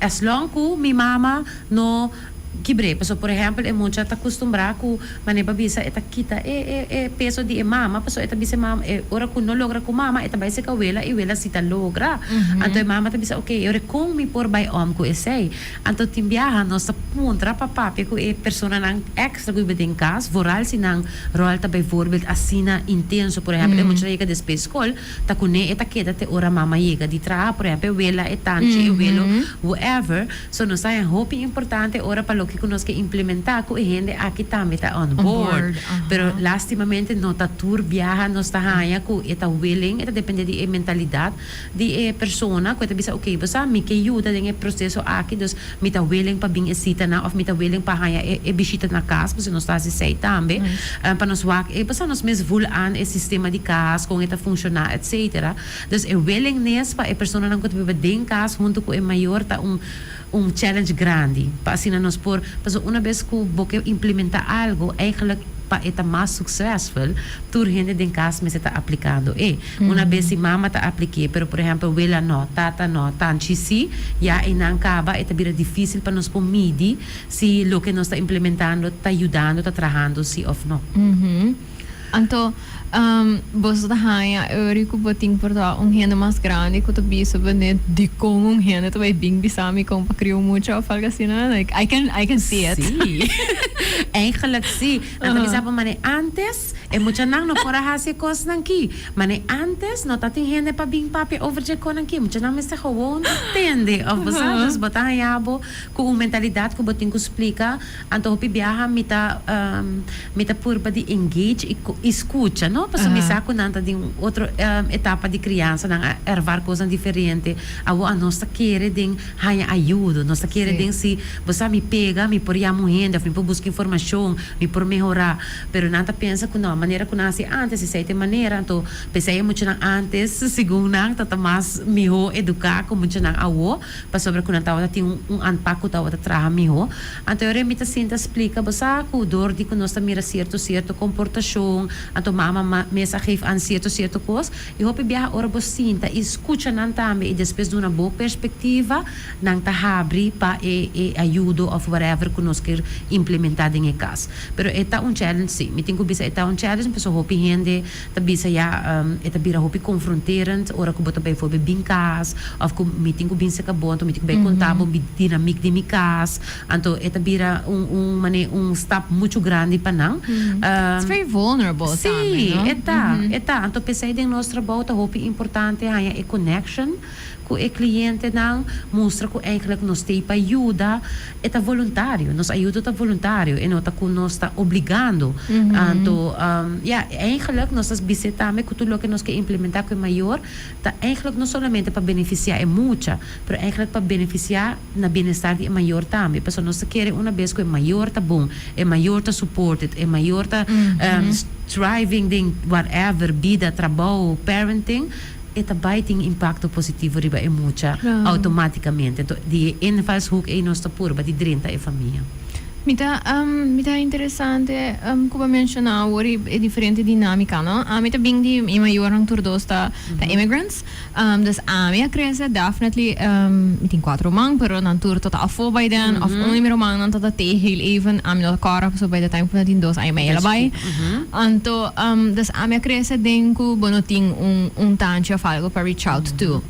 as long ku mi mama no kibr'é. Pasobra por ehèmpel e mucha ta kustumbrá ku manera pa bisa e ta kita e e e peso di e mama pasobra e ta bisa e mama e ora ku no logra ku mama e ta bai serka wela i wela si ta logra. Anto e mama ta bisa oke e ora kon mi por bai om ku esei? Anto tin biaha nos ta puntra pa papia ku e personanan èkstra ku biba den kas, vooral si nan ròl ta bijvoorbeeld asina intenso. Por ehèmpel, e mucha ta yega despues skol, ta kuné e ta keda te ora mama yega di traha. Por ehèmpel, e wela, e tanchi, e welo, whoever. So nos ta haña hopi importante ora pa loke ku nos ke implementá ku e hende aki tambe ta on board. Pero lastimamente no ta tur biaha nos ta haña ku e ta willing, e ta dependé di e mentalidat. Di e persona ku e ta bisa ok bo sa mi ke yuda den e proseso aki dus mi ta willing pa bin e sitanan of mi ta willing pa haña e bishita na kas pasobra nos ta hasi esei tambe pa nos wak e bo sa nos mes vul aan e sistema di kas kon e ta funshoná etcetera dus e willingness pa e personanan ku ta biba den kas huntu ku e mayor ta un un challenge grandi pa asina nos por pasobra una bes ku bo ke implementá algo eigenlijk pa e ta mas successful tur hende den kas mester ta aplikando e. Una bes si mama ta aplik'é, pero por ehèmpel wela nò, tata nò, tanchi sí, ya einan kaba e ta bira difísil pa nos por midi si loke nos ta implementando ta yudando, ta trahando sí òf nò. Anto, bo ta haña ori ku bo tin por ta un hende mas grandi ku ta bisa bo net dikon un hende ta bai bin bisa mi kon pa kria un mucha of algo asina? Like, I can see it. Si. Eigenlijk si. Nan ta bisa bo mane antes e muchanan no por a hasi e kosnan ki. Mane antes no tatin hende pa bin papia over dje konan ki. Muchanan mester gewoon tende of bo sa. Dus bo ta haña bo ku un mentalidat ku bo tin ku splika. Anto hopi biaha mi ta purba di engage i skucha, no? Pasobra mi sa ku nan ta den un otro etapa di kriansa, nan a ervaar kosnan diferente. Awo nos ta kere den haña ayudo, nos ta kere den si bo sa mi pega, mi por yama un hende of mi por buska informashon, mi por mehorá. Pero nan ta pensa ku no, manera ku nan hasi antes, esei ta e manera. Anto p'esei e muchanan antes, segun nan, ta mas mihó eduká ku muchanan awo, pasobra ku nan tabata tin un aanpak ku tabata traha mihó. Anto ora mi ta sinta splika bo sa ku dor di ku nos ta mira sierto sierto komportashon, anto mama mes a geef aan sierto sierto kos, i hopi biaha ora bo sinta i skucha nan tambe i despues duna bo perspektiva, nan ta habri pa e ayudo of whatever ku nos kier implementá den e kas. Pero e ta un challenge si, mi tin ku bisa e ta un challenge pasobra hopi hende ta bisa ya e ta bira hopi confronterend ora ku bo ta bijvoorbeeld bin kas of ku mi tin ku bin serka bo, anto mi tin ku bai konta bo mi dinamiek di mi kas, anto e ta bira un mane un stap muchu grandi pa nan. It's very vulnerable tambe, Si, no? E ta. Anto p'esei den nos trabou ta hopi importante haña e connection ku e klientenan, mustra ku eigenlijk nos t'ei pa yuda, e ta voluntario, nos ayudo ta voluntario, e no ta ku nos ta obligando. Anto, ya, eigenlijk nos ta bis'é tambe ku tur loke nos ke implementá ku e mayor ta eigenlijk no solamente pa benefisiá e mucha, pero eigenlijk pa benefisiá na bienestar di e mayor tambe. Pasobra nos ta kere una bes ku e mayor ta bon, e mayor ta supported, e mayor ta thriving den whatever, bida, trabou, parenting, e ta bai tin impakto positivo riba e mucha outomátikamente. Anto, di e invalshoek ei nos ta purba di drenta e famia. Mi ta interesante ku bo a menshoná awor e diferente dinámika, no? Ami ta bin di mi mayornan tur dos ta immigrants. Dus ami a krese definitely, mi tin kuater ruman, pero nan tur ta afó by then, of un di mi rumannan ta te heel even, ami no ta kòrda pasobra by the time ku mi tin 2 aña mi a el a bai. Anto, dus ami a krese den ku bo no tin un tanchi of algo pa reach out to.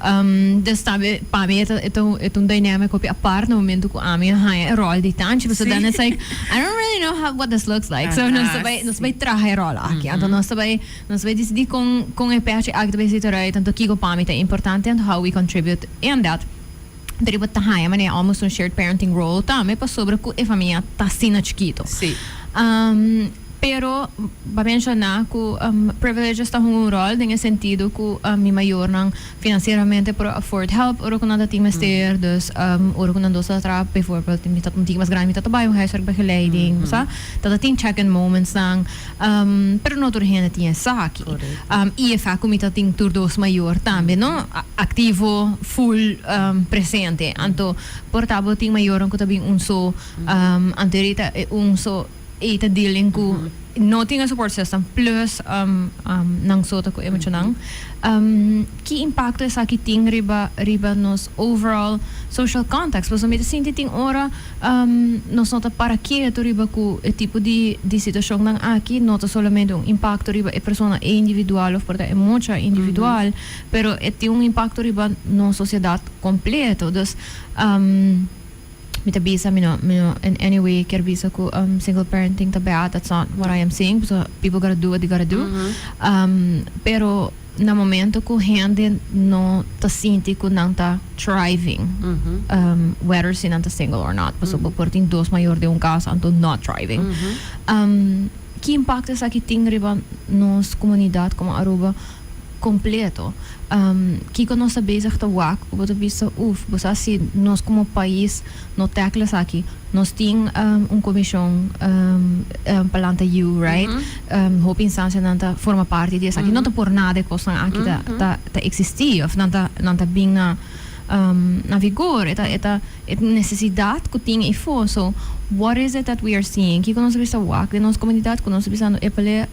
Dus tambe pa mi e ta un dynamic hopi apart na momento ku ami a haña e rol di tanchi, pasobra then it's like, I don't really know what this looks like. So nos ta bai traha e rol aki. Anto nos ta bai disidí kon e pèchi aki ta bai zit eruit, anto kiko pa mi ta importante and how we contribute in that. Pero bo ta haña manera almost un shared parenting role tambe pasobra ku e famia ta asina chikitu. Pero bo a menshoná ku privileges ta hunga un rol den e sentido ku mi mayornan financieramente por afford help ora ku nan ta tin mester, dus ora ku nan dos ta traha, bijvoorbeeld mi ta un tiki mas grandi, mi ta ta bai un huiswerkbegeleiding, sa ta tin check-in moments nan, pero no tur hende tin esaki. I e fak ku mi ta tin tur dos mayor tambe, no, aktivo, full presente, anto por ta bo tin mayornan ku ta bin un so, anto ahorita e un so ei ta dealing ku no tin e support system plus nan so ta ku e muchanan. Ki impakto esaki tin riba nos overall social context? Pasobra mi ta sinti tin ora nos no ta para ketu riba ku e tipo di situashonnan aki no ta solamente un impakto riba e persona e individual of por ta e mucha individual, pero e tin un impakto riba nos sosiedat kompleto. Dus mi ta bisa, mi no in any way kier bisa ku single parenting ta bad, that's not what I am saying, so people gotta do what they gotta do. Pero na momento ku hende no ta sinti ku nan ta thriving, whether si nan ta single or not, pasobra bo por tin dos mayor den un kas anto not thriving. Ki impakto esaki tin riba nos komunidat komo Aruba kompleto? Kiko nos ta bezig ta wak ku bo ta bisa, uf, bo sa si nos komo pais no tackle esaki? Nos tin un komishon pa lanta yu, right? Hopi instansianan ta forma parti di esaki. No ta por nada e kosnan aki ta eksistí of nan ta bin na vigor. E ta nesesidat ku tin eifó. So what is it that we are seeing? Kiko nos ta bisa wak den nos komunidat ku nos ta bisando epale,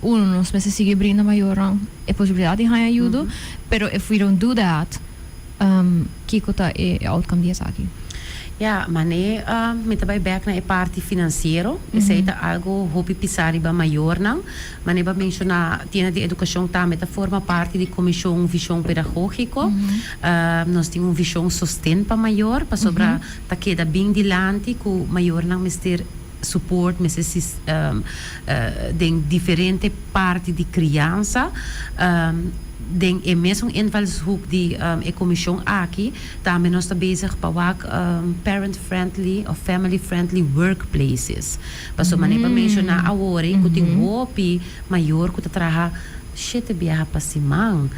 uno, nos mester sigui brinda mayornan e posibilidat di haña ayudo, pero if we don't do that, kiko ta e outcome di esaki? Ja, mane mi ta bay bek na e parti financiero. Esey ta algo hopi pisa riba mayornan. Mane bo a menciona tienda di educacion tambe ta forma parti di Comision Vision Pedagogico. Nos tin un vision sosten pa mayor pasobra ta keda bin dilanti cu mayornan mester support, mester den diferente parti di criansa. Den e mesun invalshoek di e comision aki tambe nos ta bezig pa wak parent friendly of family friendly workplaces. Pasobra manera bo a menciona awor cu tin hopi mayor cu ta traha shete biaha pa siman.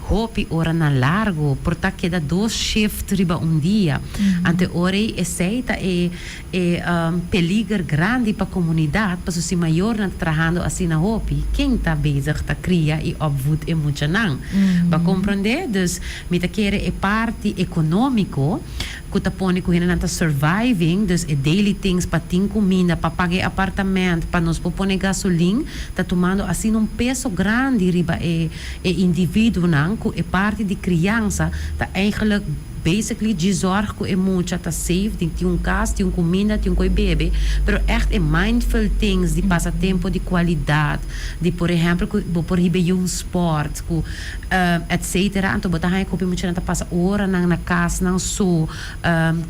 Hopi oranan largo, por ta keda dos shift riba un dia. Anto e ora ei esei ta e e peliger grandi pa comunidad, pasobra si mayornan ta trahando asina hopi, ken ta bezig ta cria y opvoed e muchanan? Bo a comprende? Dus mi ta kere e parti economico cu ta pone cu hendenan ta surviving, dus e daily things pa tin cuminda, pa paga e apartament, pa nos por pone gasolin, ta tumando asina un peso grandi riba e e individuonan cu e parti di criansa ta eigenlijk basically dje zorg cu e mucha ta safe, di tin un cas, tin un cuminda, tin un coy bebe, pero echt e mindful things di pasa tempo di cualidad, di por ehempel cu bo por hiba yu un sport, cu etc. Anto bo ta haña cu hopi muchanan ta pasa oranan na casnan so,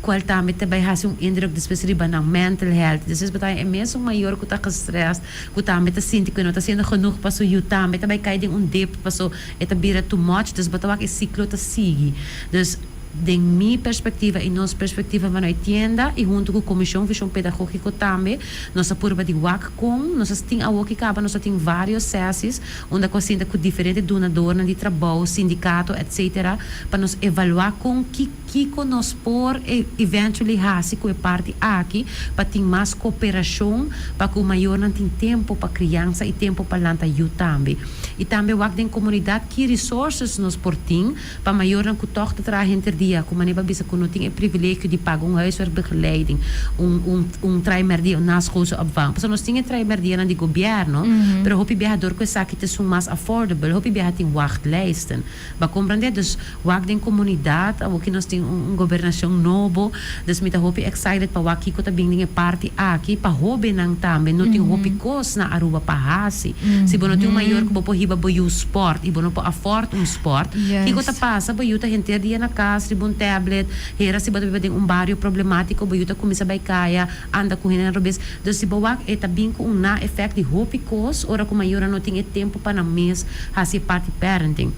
cual tambe ta bay haci un indruk despues riba nan mental health. Despues bo ta haña e mesun mayor cu ta gestrest, cu tambe ta sinti cu e no ta haciendo genoeg pa su yu tambe ta bay cay den un dip paso e ta bira too much, dus bo ta wak e ciclo ta sigui. Dus den mi perspectiva y nos perspectiva vanuit tienda y hunto cu Comision Vision Pedagogico tambe nos a purba di wak con nos a tin awoki caba nos a tin varios sessies unda cu a sinta cu diferente dunadornan di trabou, sindicato etc. Pa nos evalua con ki Kiko nos por eventually hasi ku e parti aki pa tin mas koperashon pa ku mayornan tin tempo pa kriansa i tempo pa lanta yu tambe? I tambe wak den komunidat ki resources nos por tin pa mayornan ku tòg ta traha henter dia ku manera pa bisa ku no tin e privilegio di paga un huiswerkbegeleiding, un un un traimerdia, un naschoolse opvang. Pasobra nos tin e traimerdianan di gobièrnu, pero hopi biaha dor ku esaki ta esun mas affordable, hopi biaha tin wachtlijsten. Bo a comprende? Dus wak den comunidad, awoki nos tin un gobernacion nobo, dus mi ta hopi excited pa wak kico ta bin den e parti aki, pa hobennan tambe no tin hopi cos na Aruba pa haci. Si bo no tin un mayor cu bo por hiba bo yu sport y bo no por afford un sport, kico ta pasa? Bo yu ta henter dia na cas riba un tablet, hera si bo ta biba den un bario problematico bo yu ta cuminsa bay caya, anda cu hendenan robes. Dus si bo wak e ta bin cu un na effect di hopi cos ora cu mayornan no tin e tempo pa nan mes haci e parti parenting.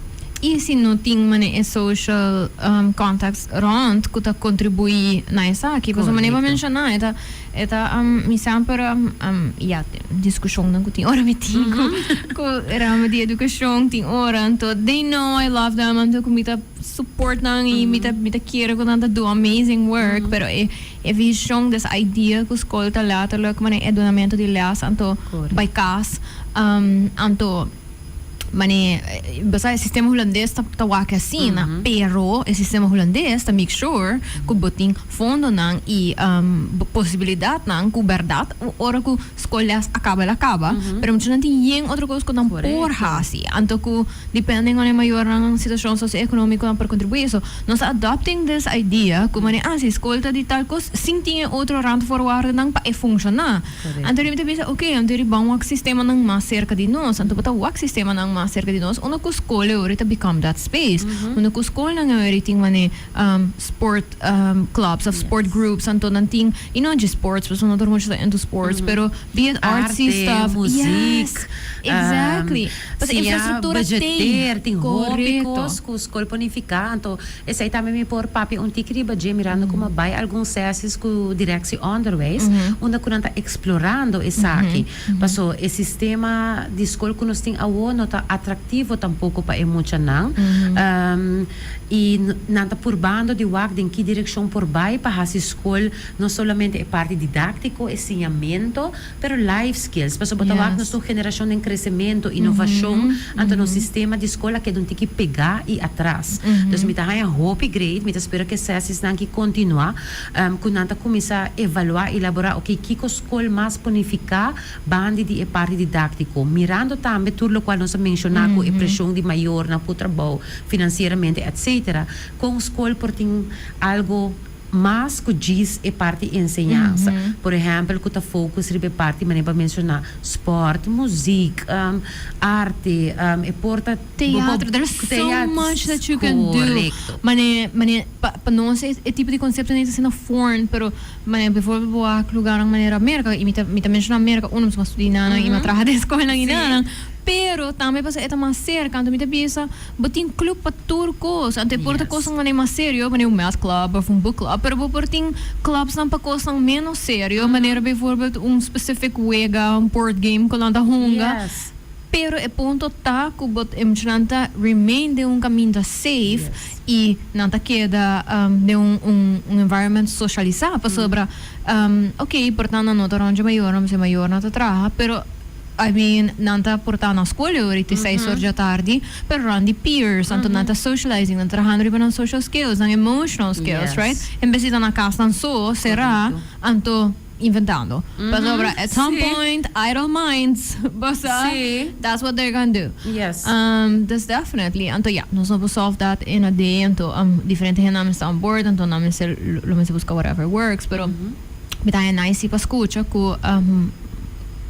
Y si no tin mane e social contacts rond cu ta contribui na esaki. Pasobra mane bo a menciona e ta e ta mi semper ya discusionnan cu tin ora mi tin cu cu ramo di educacion tin ora anto they know I love them anto cu mi ta support nan y mi ta mi ta kere cu nan ta do amazing work pero e E vision des idea cu scol ta letterlijk mane e dunamento di les anto bay cas anto mane bo sa e sistema hulandes ta ta wak asina pero e sistema hulandes ta make sure cu bo tin fondonan y posibilidadnan cu berdad ora cu scol les a caba el a caba pero muchanan tin yen otro cos cu nan por haci anto cu depending on e mayornan situacion socioeconomico nan por contribui so Nos a adopting this idea cu manera ah si scol ta di tal cos sin tin e otro randvoorwaardennan pa e funciona. Anto mi ta bisa ok anto ri ban wak sistemanan mas cerca di nos. Anto bo ta wak sistemanan mas cerca di nos unda cu scol e ora ta become that space. Unda cu scolnan e ora tin mane sport clubs of sport groups anto nan tin y no dje sports pasobra no tur mucha ta into sports pero be it artsy Arte, stuff. muziek, Yes exactly. Pasobra siña infrastructura t'ey. budgeteer, tin hopi Correcto. cos cu scol por nifica, anto esey tambe mi por papia un tiki riba dje mirando como bay algun sessies cu Directie Onderwijs unda cu nan ta explorando esaki, paso e sistema di scol cu nos tin awo no ta atractivo tampoco pa e muchanan y nan ta purbando di wak den ki direccion por bay pa haci scol no solamente e parti didactico, e siñamento, Pero life skills, pasobra bo ta wak nos ta un generashon den kresementu, inovashon, anto nos sistema di skol a keda un tiki pegá i atras. Dus mi ta haña hopi great, mi ta spera ku e sesiesnan ki kontinuá, ku nan ta kuminsá evaluá i elaborá, oke, kiko skol mas por nifiká bandi di e parti didáktiko, mirando tambe tur lokual nos a menshoná ku e preshon di mayornan ku trabou, finansieramente, etcetera, kon skol por tin algo. Mas ku djis e parti enseñansa. Por ehèmpel ku ta focus riba e parti manera bo a menshoná, spòrt, muzik, arte, e por ta Teatro, there's so much that you can do. Korekto. Mane, mane, pa pa nos e e tipo di konsepto no ta asina foreign, pero mane bijvoorbeeld bo wak lugarnan manera Merka, i mi ta mi ta menshoná Merka uno pasobra mi a studia einan i mi a traha den skolnan einan, pero tambe pasobra e ta mas serka, anto mi ta bisa Bo tin club pa tur cos. Anto e por ta cosnan manera mas serio, manera un math club of un book club, pero bo por tin clubsnan pa cosnan menos serio, manera bijvoorbeeld un specific wega, un board game cu nan ta hunga. Pero e punto ta cu bo e muchanan ta remain den un caminda safe y nan ta keda den un un environment socialisa pasobra ok por ta nan no ta rond dje mayornan pasobra e mayornan ta traha, pero I mean, nan ta por ta na skol e ora te 6 or djatardi, pero rond di peers, anto nan ta socializing, nan ta trahando riba nan social skills, nan emotional skills, right? En bes di ta na kas nan so, será, anto inventando. Pasobra at some point, idle minds, bo sa, that's what they're gonna do. Dus definitely, anto ya, nos no por solve that in a day, anto diferente hende nan mester on board, anto nan mester, lo mester buska whatever works, pero mi ta haña nice si pa skucha ku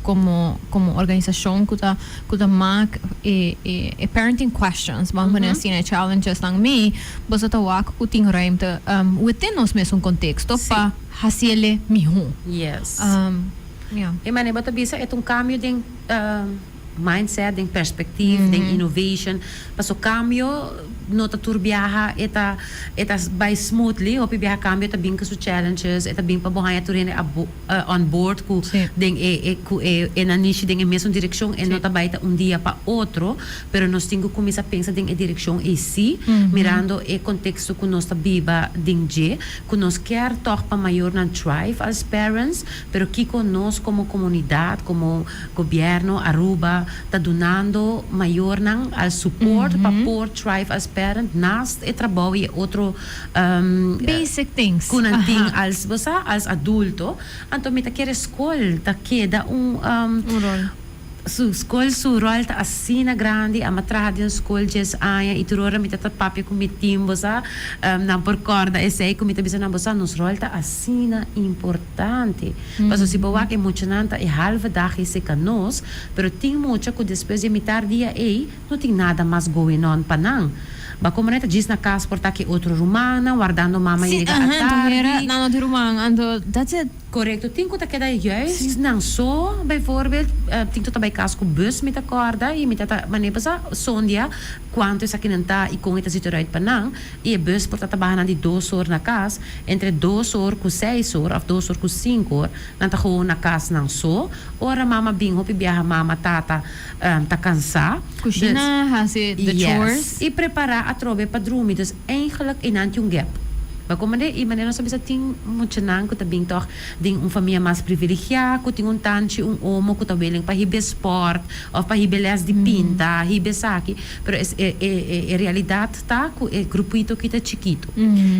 komo komo organisashon ku ta ku ta mak e e e parenting questions, ban pone asina, e challengesnan mi boso ta wak ku tin ruimte within nos mesun konteksto pa hasiele mihó. Yes. E manera bo ta bisa e ta un kambio den mindset, den perspectief, den innovation. Paso cambio no ta tur biaha e ta e ta bay smoothly, hopi biaha cambio ta bin cu su challenges, e ta bin pa bo haya tur hende on board cu den e e cu e e nanishi den e mesun direccion, e no ta bay ta un dia pa otro, pero nos tin cu cuminsa pensa den e direccion ey si, mirando e contexto cu nos ta biba den dje, cu nos kier tog pa mayornan thrive as parents, pero kico nos como comunidad, como Gobierno Aruba ta dunando mayornan al support pa por thrive as parent naast e trabou y e otro Basic things. cu nan tin als bo sa als adulto. Anto mi ta kere scol ta keda un Un rol. Su scol su rol ta asina grandi. Ama traha den scol dies aña y tur ora mi ta ta papia cu mi team bo sa nan por corda esey cu mi ta bisa nan bo sa nos rol ta asina importante. Pasobra si bo wak e muchanan ta e halve dag ei seka nos, pero tin mucha ku despues di e mitar dia ei no tin nada mas going on pa nan. Ba komo nan ta djis na kas por ta ki otro rumannan wardando mama Si, yega aha, anto atardi. hera nan no tin ruman, anto that's it. Korekto, tin ku ta keda juist nan so, bijvoorbeeld, tin ku ta bai kas ku bus mi ta kòrda i mi ta ta manera pasa sondia kuantu esakinan ta i kon e ta zit eruit pa nan. I e bus por ta ta baha nan di dos or na kas, entre 2 or ku 6 or òf 2 or ku 5 or, nan ta gewoon na kas nan so. Ora mama bin hopi biaha mama, tata ta kansá. Dus, Kushina, hasi the chores. Yes. I prepará atrobe pa drumi. Dus eigenlijk einan tin un gap. Bo komprendé? I manera nos a bisa tin muchanan ku ta bin tòg den un famia mas privilegiá, ku tin un tanchi, un omo ku ta willing pa hib'é spòrt òf pa hib'é lès di pinta, hib'é esaki. Pero es e e e realidad ta cu e grupito aki ta chikito.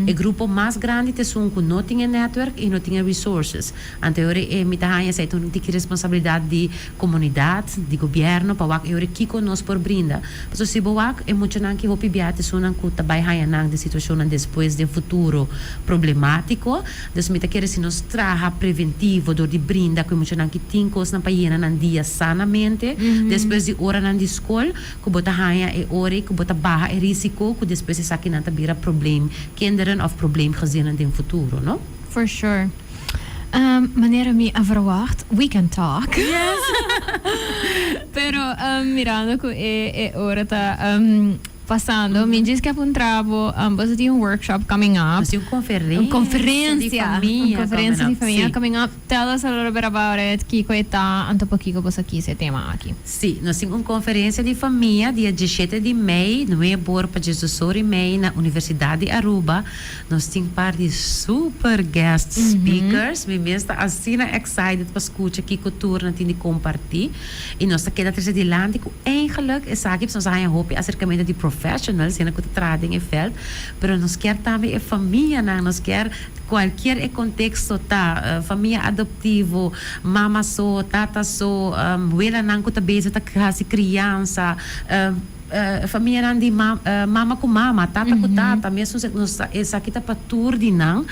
E grupo mas grandi ta esun cu no tin e netwerk y no tin e resources. Anto e ora e mi ta haña esey ta un tiki responsabilidad di comunidad, di gobierno pa wak e ora kico nos por brinda. Pasobra si bo wak e muchanan ki hopi bia ta esunnan cu ta bay haña nan den situacionnan despues den futuro problematico. Dus mi ta kere si nos traha preventivo dor di brinda cu e muchanan ki tin cosnan pa yena nan dia sanamente despues di oranan di scol, ku bo ta haña e ora i ku bo ta baha e risiko ku despues esakinan ta bira probleem kinderen òf probleemgezinnen den futuro, no? For sure. Manera mi a verwacht, we can talk. Yes. Pero mirando ku e e ora ta pasando, mi djis ke puntra bo, boso tin un workshop coming up. Nos tin un conferencia Un conferencia, di famia un conferencia di coming up, famia si. coming up. Tell us a little bit about it, kiko e ta, anto pakiko boso a kisa e tema aki. Sí, nos tin un konferensia di famia dia 17 di mei, 9 or pa 12 or y mei na Universidat di Aruba. Nos tin par di super guest speakers. Mi mes ta asina excited pa skucha kiko tur nan tin di kompartí. I nos ta keda trese dilanti ku eigenlijk esaki nos a haña hopi aserkamentu di professionals, hende ku ta traha den e veld, pero nos kier tambe e famianan, nos kier cualkier e contexto ta, famia adoptivo, mama so, tata so, welanan ku ta bezig ta hasi criansa. Famianan di mama ku mama, tata ku tata, mesun nos ta esaki ta pa tur di nan.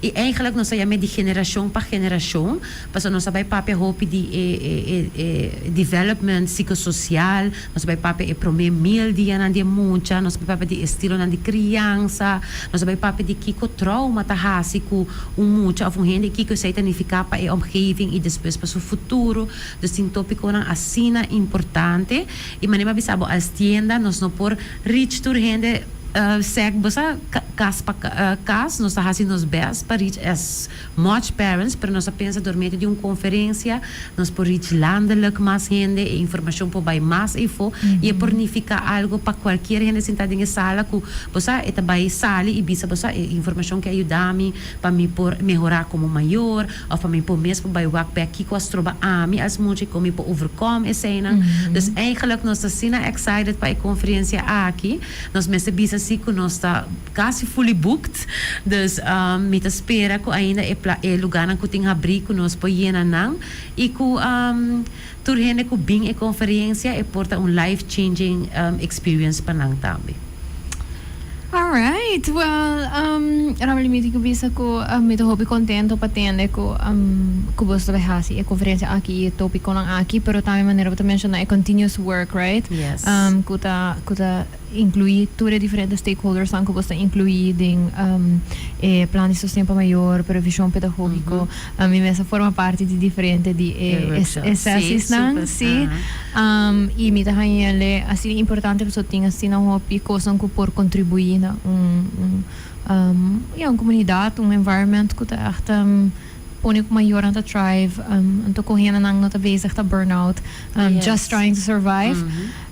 I eigenlijk nos ta yam'é di generashon pa generashon, pasobra nos ta bai papia hopi di e e development psikososial, nos ta bai papia e promé mil dianan di e mucha, nos ta bai papia di estilonan di kriansa, nos ta bai papia di kiko trauma ta hasi ku un mucha òf un hende i kiko esei ta nifiká pa e omgeving i despues pa su futuro. Dus tin tópikonan asina importante i manera mi a bisa bo als tienda nos no por reach tur hende sèk bo sa kas pa kas nos ta hasi nos bèst pa reach as much parents pero nos a pensa dor medio di un konferensia nos por reach landelijk mas hende e informashon por bai mas efo i e por nifiká algo pa kualkier hende sintá den e sala ku bo sa e ta bai sali i bisa bo sa e informashon ke a yuda mi pa mi por mehorá komo mayor. Of pa mi por mes por bai wak bek kiko a stroba ami as mucha i kon mi por overcome eseinan. Dus eigenlijk nos ta asina excited pa e conferencia aki. Nos mester bisa si ku nos ta kasi fully booked. Dus mi ta spera ku ainda e pla e lugarnan ku tin habrí ku nos por yena nan i ku tur hende ku bin e conferencia e por ta un life changing experience pa nan tambe. Alright, well, Ramily mi tin ku bisa ku mi ta hopi kontento pa tende ku ku boso ta bai hasi e konferensia aki i e topikonan aki, pero tambe manera bo ta menshona e continuous work, right? Yes. Ku ta ku ta inkluí tur e diferente stakeholdersnan ku boso ta inkluí den e plan di sosten pa mayor, previshon pedagógiko. Mi mes a forma parti di diferente di e sessiesnan, sí. I mi ta haña el'e asina importante pasobra tin asina hopi kosnan ku por kontribuí na un un ya un komunidat, un environment ku ta ègt pone ku mayornan ta thrive, anto ku hendenan no ta bezig ta burn out just trying to survive.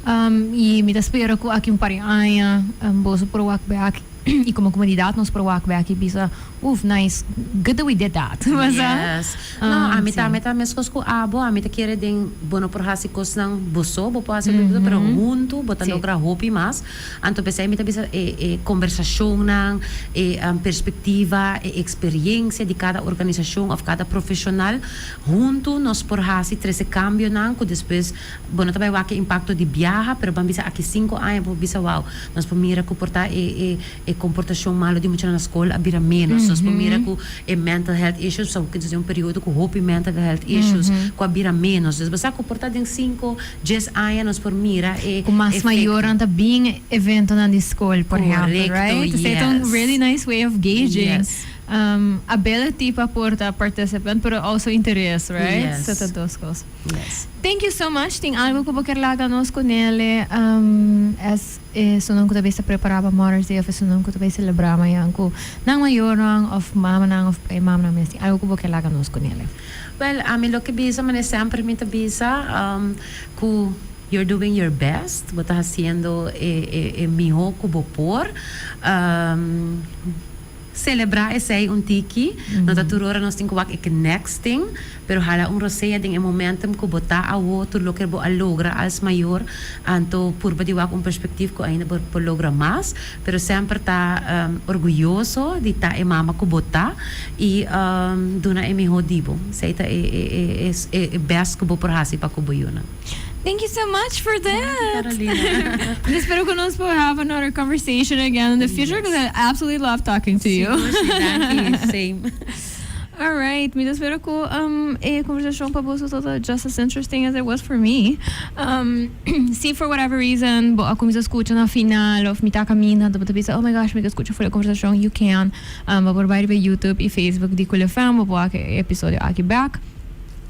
I mi ta spera ku aki un par di aña boso por wak bek i komo komunidat nos por wak bek i bisa, Uf, nice, good that we did that. Yes. No, ami tambe ta meskos ku abo, ami ta kere den bo no por hasi kosnan bo so, bo por hasi bo so, pero huntu bo ta logra hopi mas. Anto p'esei mi ta bisa e e kombersashonnan, e perspektiva, e eksperiencia di kada organisashon òf kada profeshonal, huntu nos por hasi trese kambionan ku despues bo no ta bai wak e impakto di biaha, pero ban bisa aki sinku aña bo por bisa wou, nos por mira ku por ta e e E komportashon malu di muchanan na skol a bira ménos. Nos por mira ku e mental health issues, pasobra ku den un periodo ku hopi mental health issues ku a bira ménos. Dus bo sa ku por ta den sinku, djes aña nos por mira e Ku mas efekto. mayornan ta bin eventonan di skol, por ehèmpel, Korekto, right? Esei ta un yes. really nice way of gauging Yes. ability pa por ta participant, pero also interes, right? Yes. So ta dos kos. Yes. Thank you so much. Tin algu ku bo kier laga nos ku Nele as Esunnan ku ta bay sa prepará pa Mother's Day òf esunnan ku ta bay selebrá mañan ku nan mayornan òf mamanan òf e mamanan mes tin algu ku bo ke laga nos ku nele? Wèl, ami lo ke bisa manera semper mi ta bisa ku you're doing your best, bo ta hasiendo e e mihó ku bo por. Selebrá esei un tiki. No ta tur ora nos tin ku wak e next thing, pero hala un rosea den e momentum ku bo ta awo, tur loke bo a logra als mayor, anto purba di wak un perspectief ku ainda bo por logra mas, pero semper ta orguyoso di ta e mama ku bo ta i duna e mihó di bo. Esei ta e e best ku bo por hasi pa ku bo yunan. Thank you so much for that. Thank you, Carolina. Mi espero cu nos por have another conversation again in the future because I absolutely love talking to you. Sigur, si, danki. Same. All right, mi ta spera cu e conversacion pa boso tabata just as interesting as it was for me. Si for whatever reason bo a cuminsa scucha na final of mitad caminda anto bo ta bisa oh my gosh mi ke scucha full e conversacion, you can. Bo por bay riba YouTube y Facebook di Cool FM, bo por wak e episodio aki back.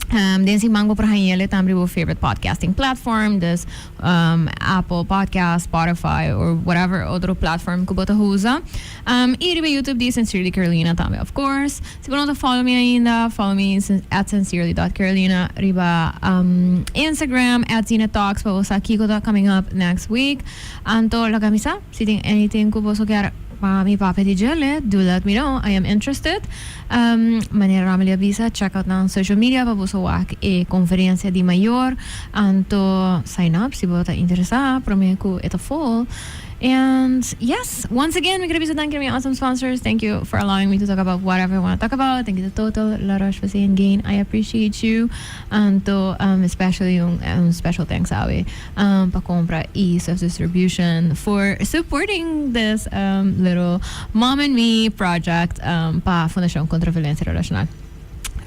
Den siman bo por hañ'el tambe riba bo favorite podcasting platform, dus Apple Podcast, Spotify or whatever otro platform ku bo ta usa. I riba YouTube di Sincerely Carolina tambe of course. Si bo no ta follow mi ainda, follow mi at sincerely dot carolina riba Instagram at Zina Talks pa bo sa kiko ta coming up next week. Anto laga mi sa si tin anything ku boso kier pa mi papia di djele, do let me know, I am interested. Manera Ramily a bisa, check out nan social media pa boso wak e conferencia di mayor. Anto sign up si bo ta interesa prome cu e ta full. And yes, once again, mi kier bisa thank you to my awesome sponsors. Thank you for allowing me to talk about whatever I want to talk about. Thank you to Total, La Roche-Posay, and Gain. I appreciate you. Anto, especially un special thanks awe pa Compra Ease of Distribution for supporting this little mom and me project pa Fundacion Contra Violencia Relacional.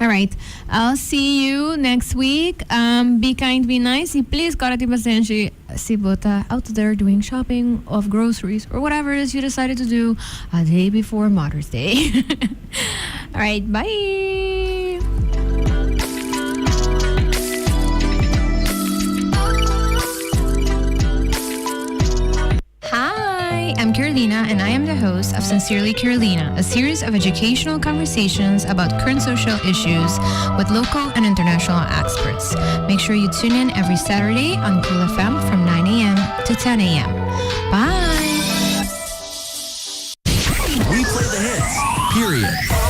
All right. I'll see you next week. Be kind, be nice. Y please, corda tin pasenshi si bo ta out there doing shopping of groceries or whatever it is you decided to do a day before Mother's Day. All right, bye. Hi, I'm Carolina, and I am the host of Sincerely Carolina, a series of educational conversations about current social issues with local and international experts. Make sure you tune in every Saturday on Cool FM from 9 a.m. to 10 a.m. Bye. We play the hits, period.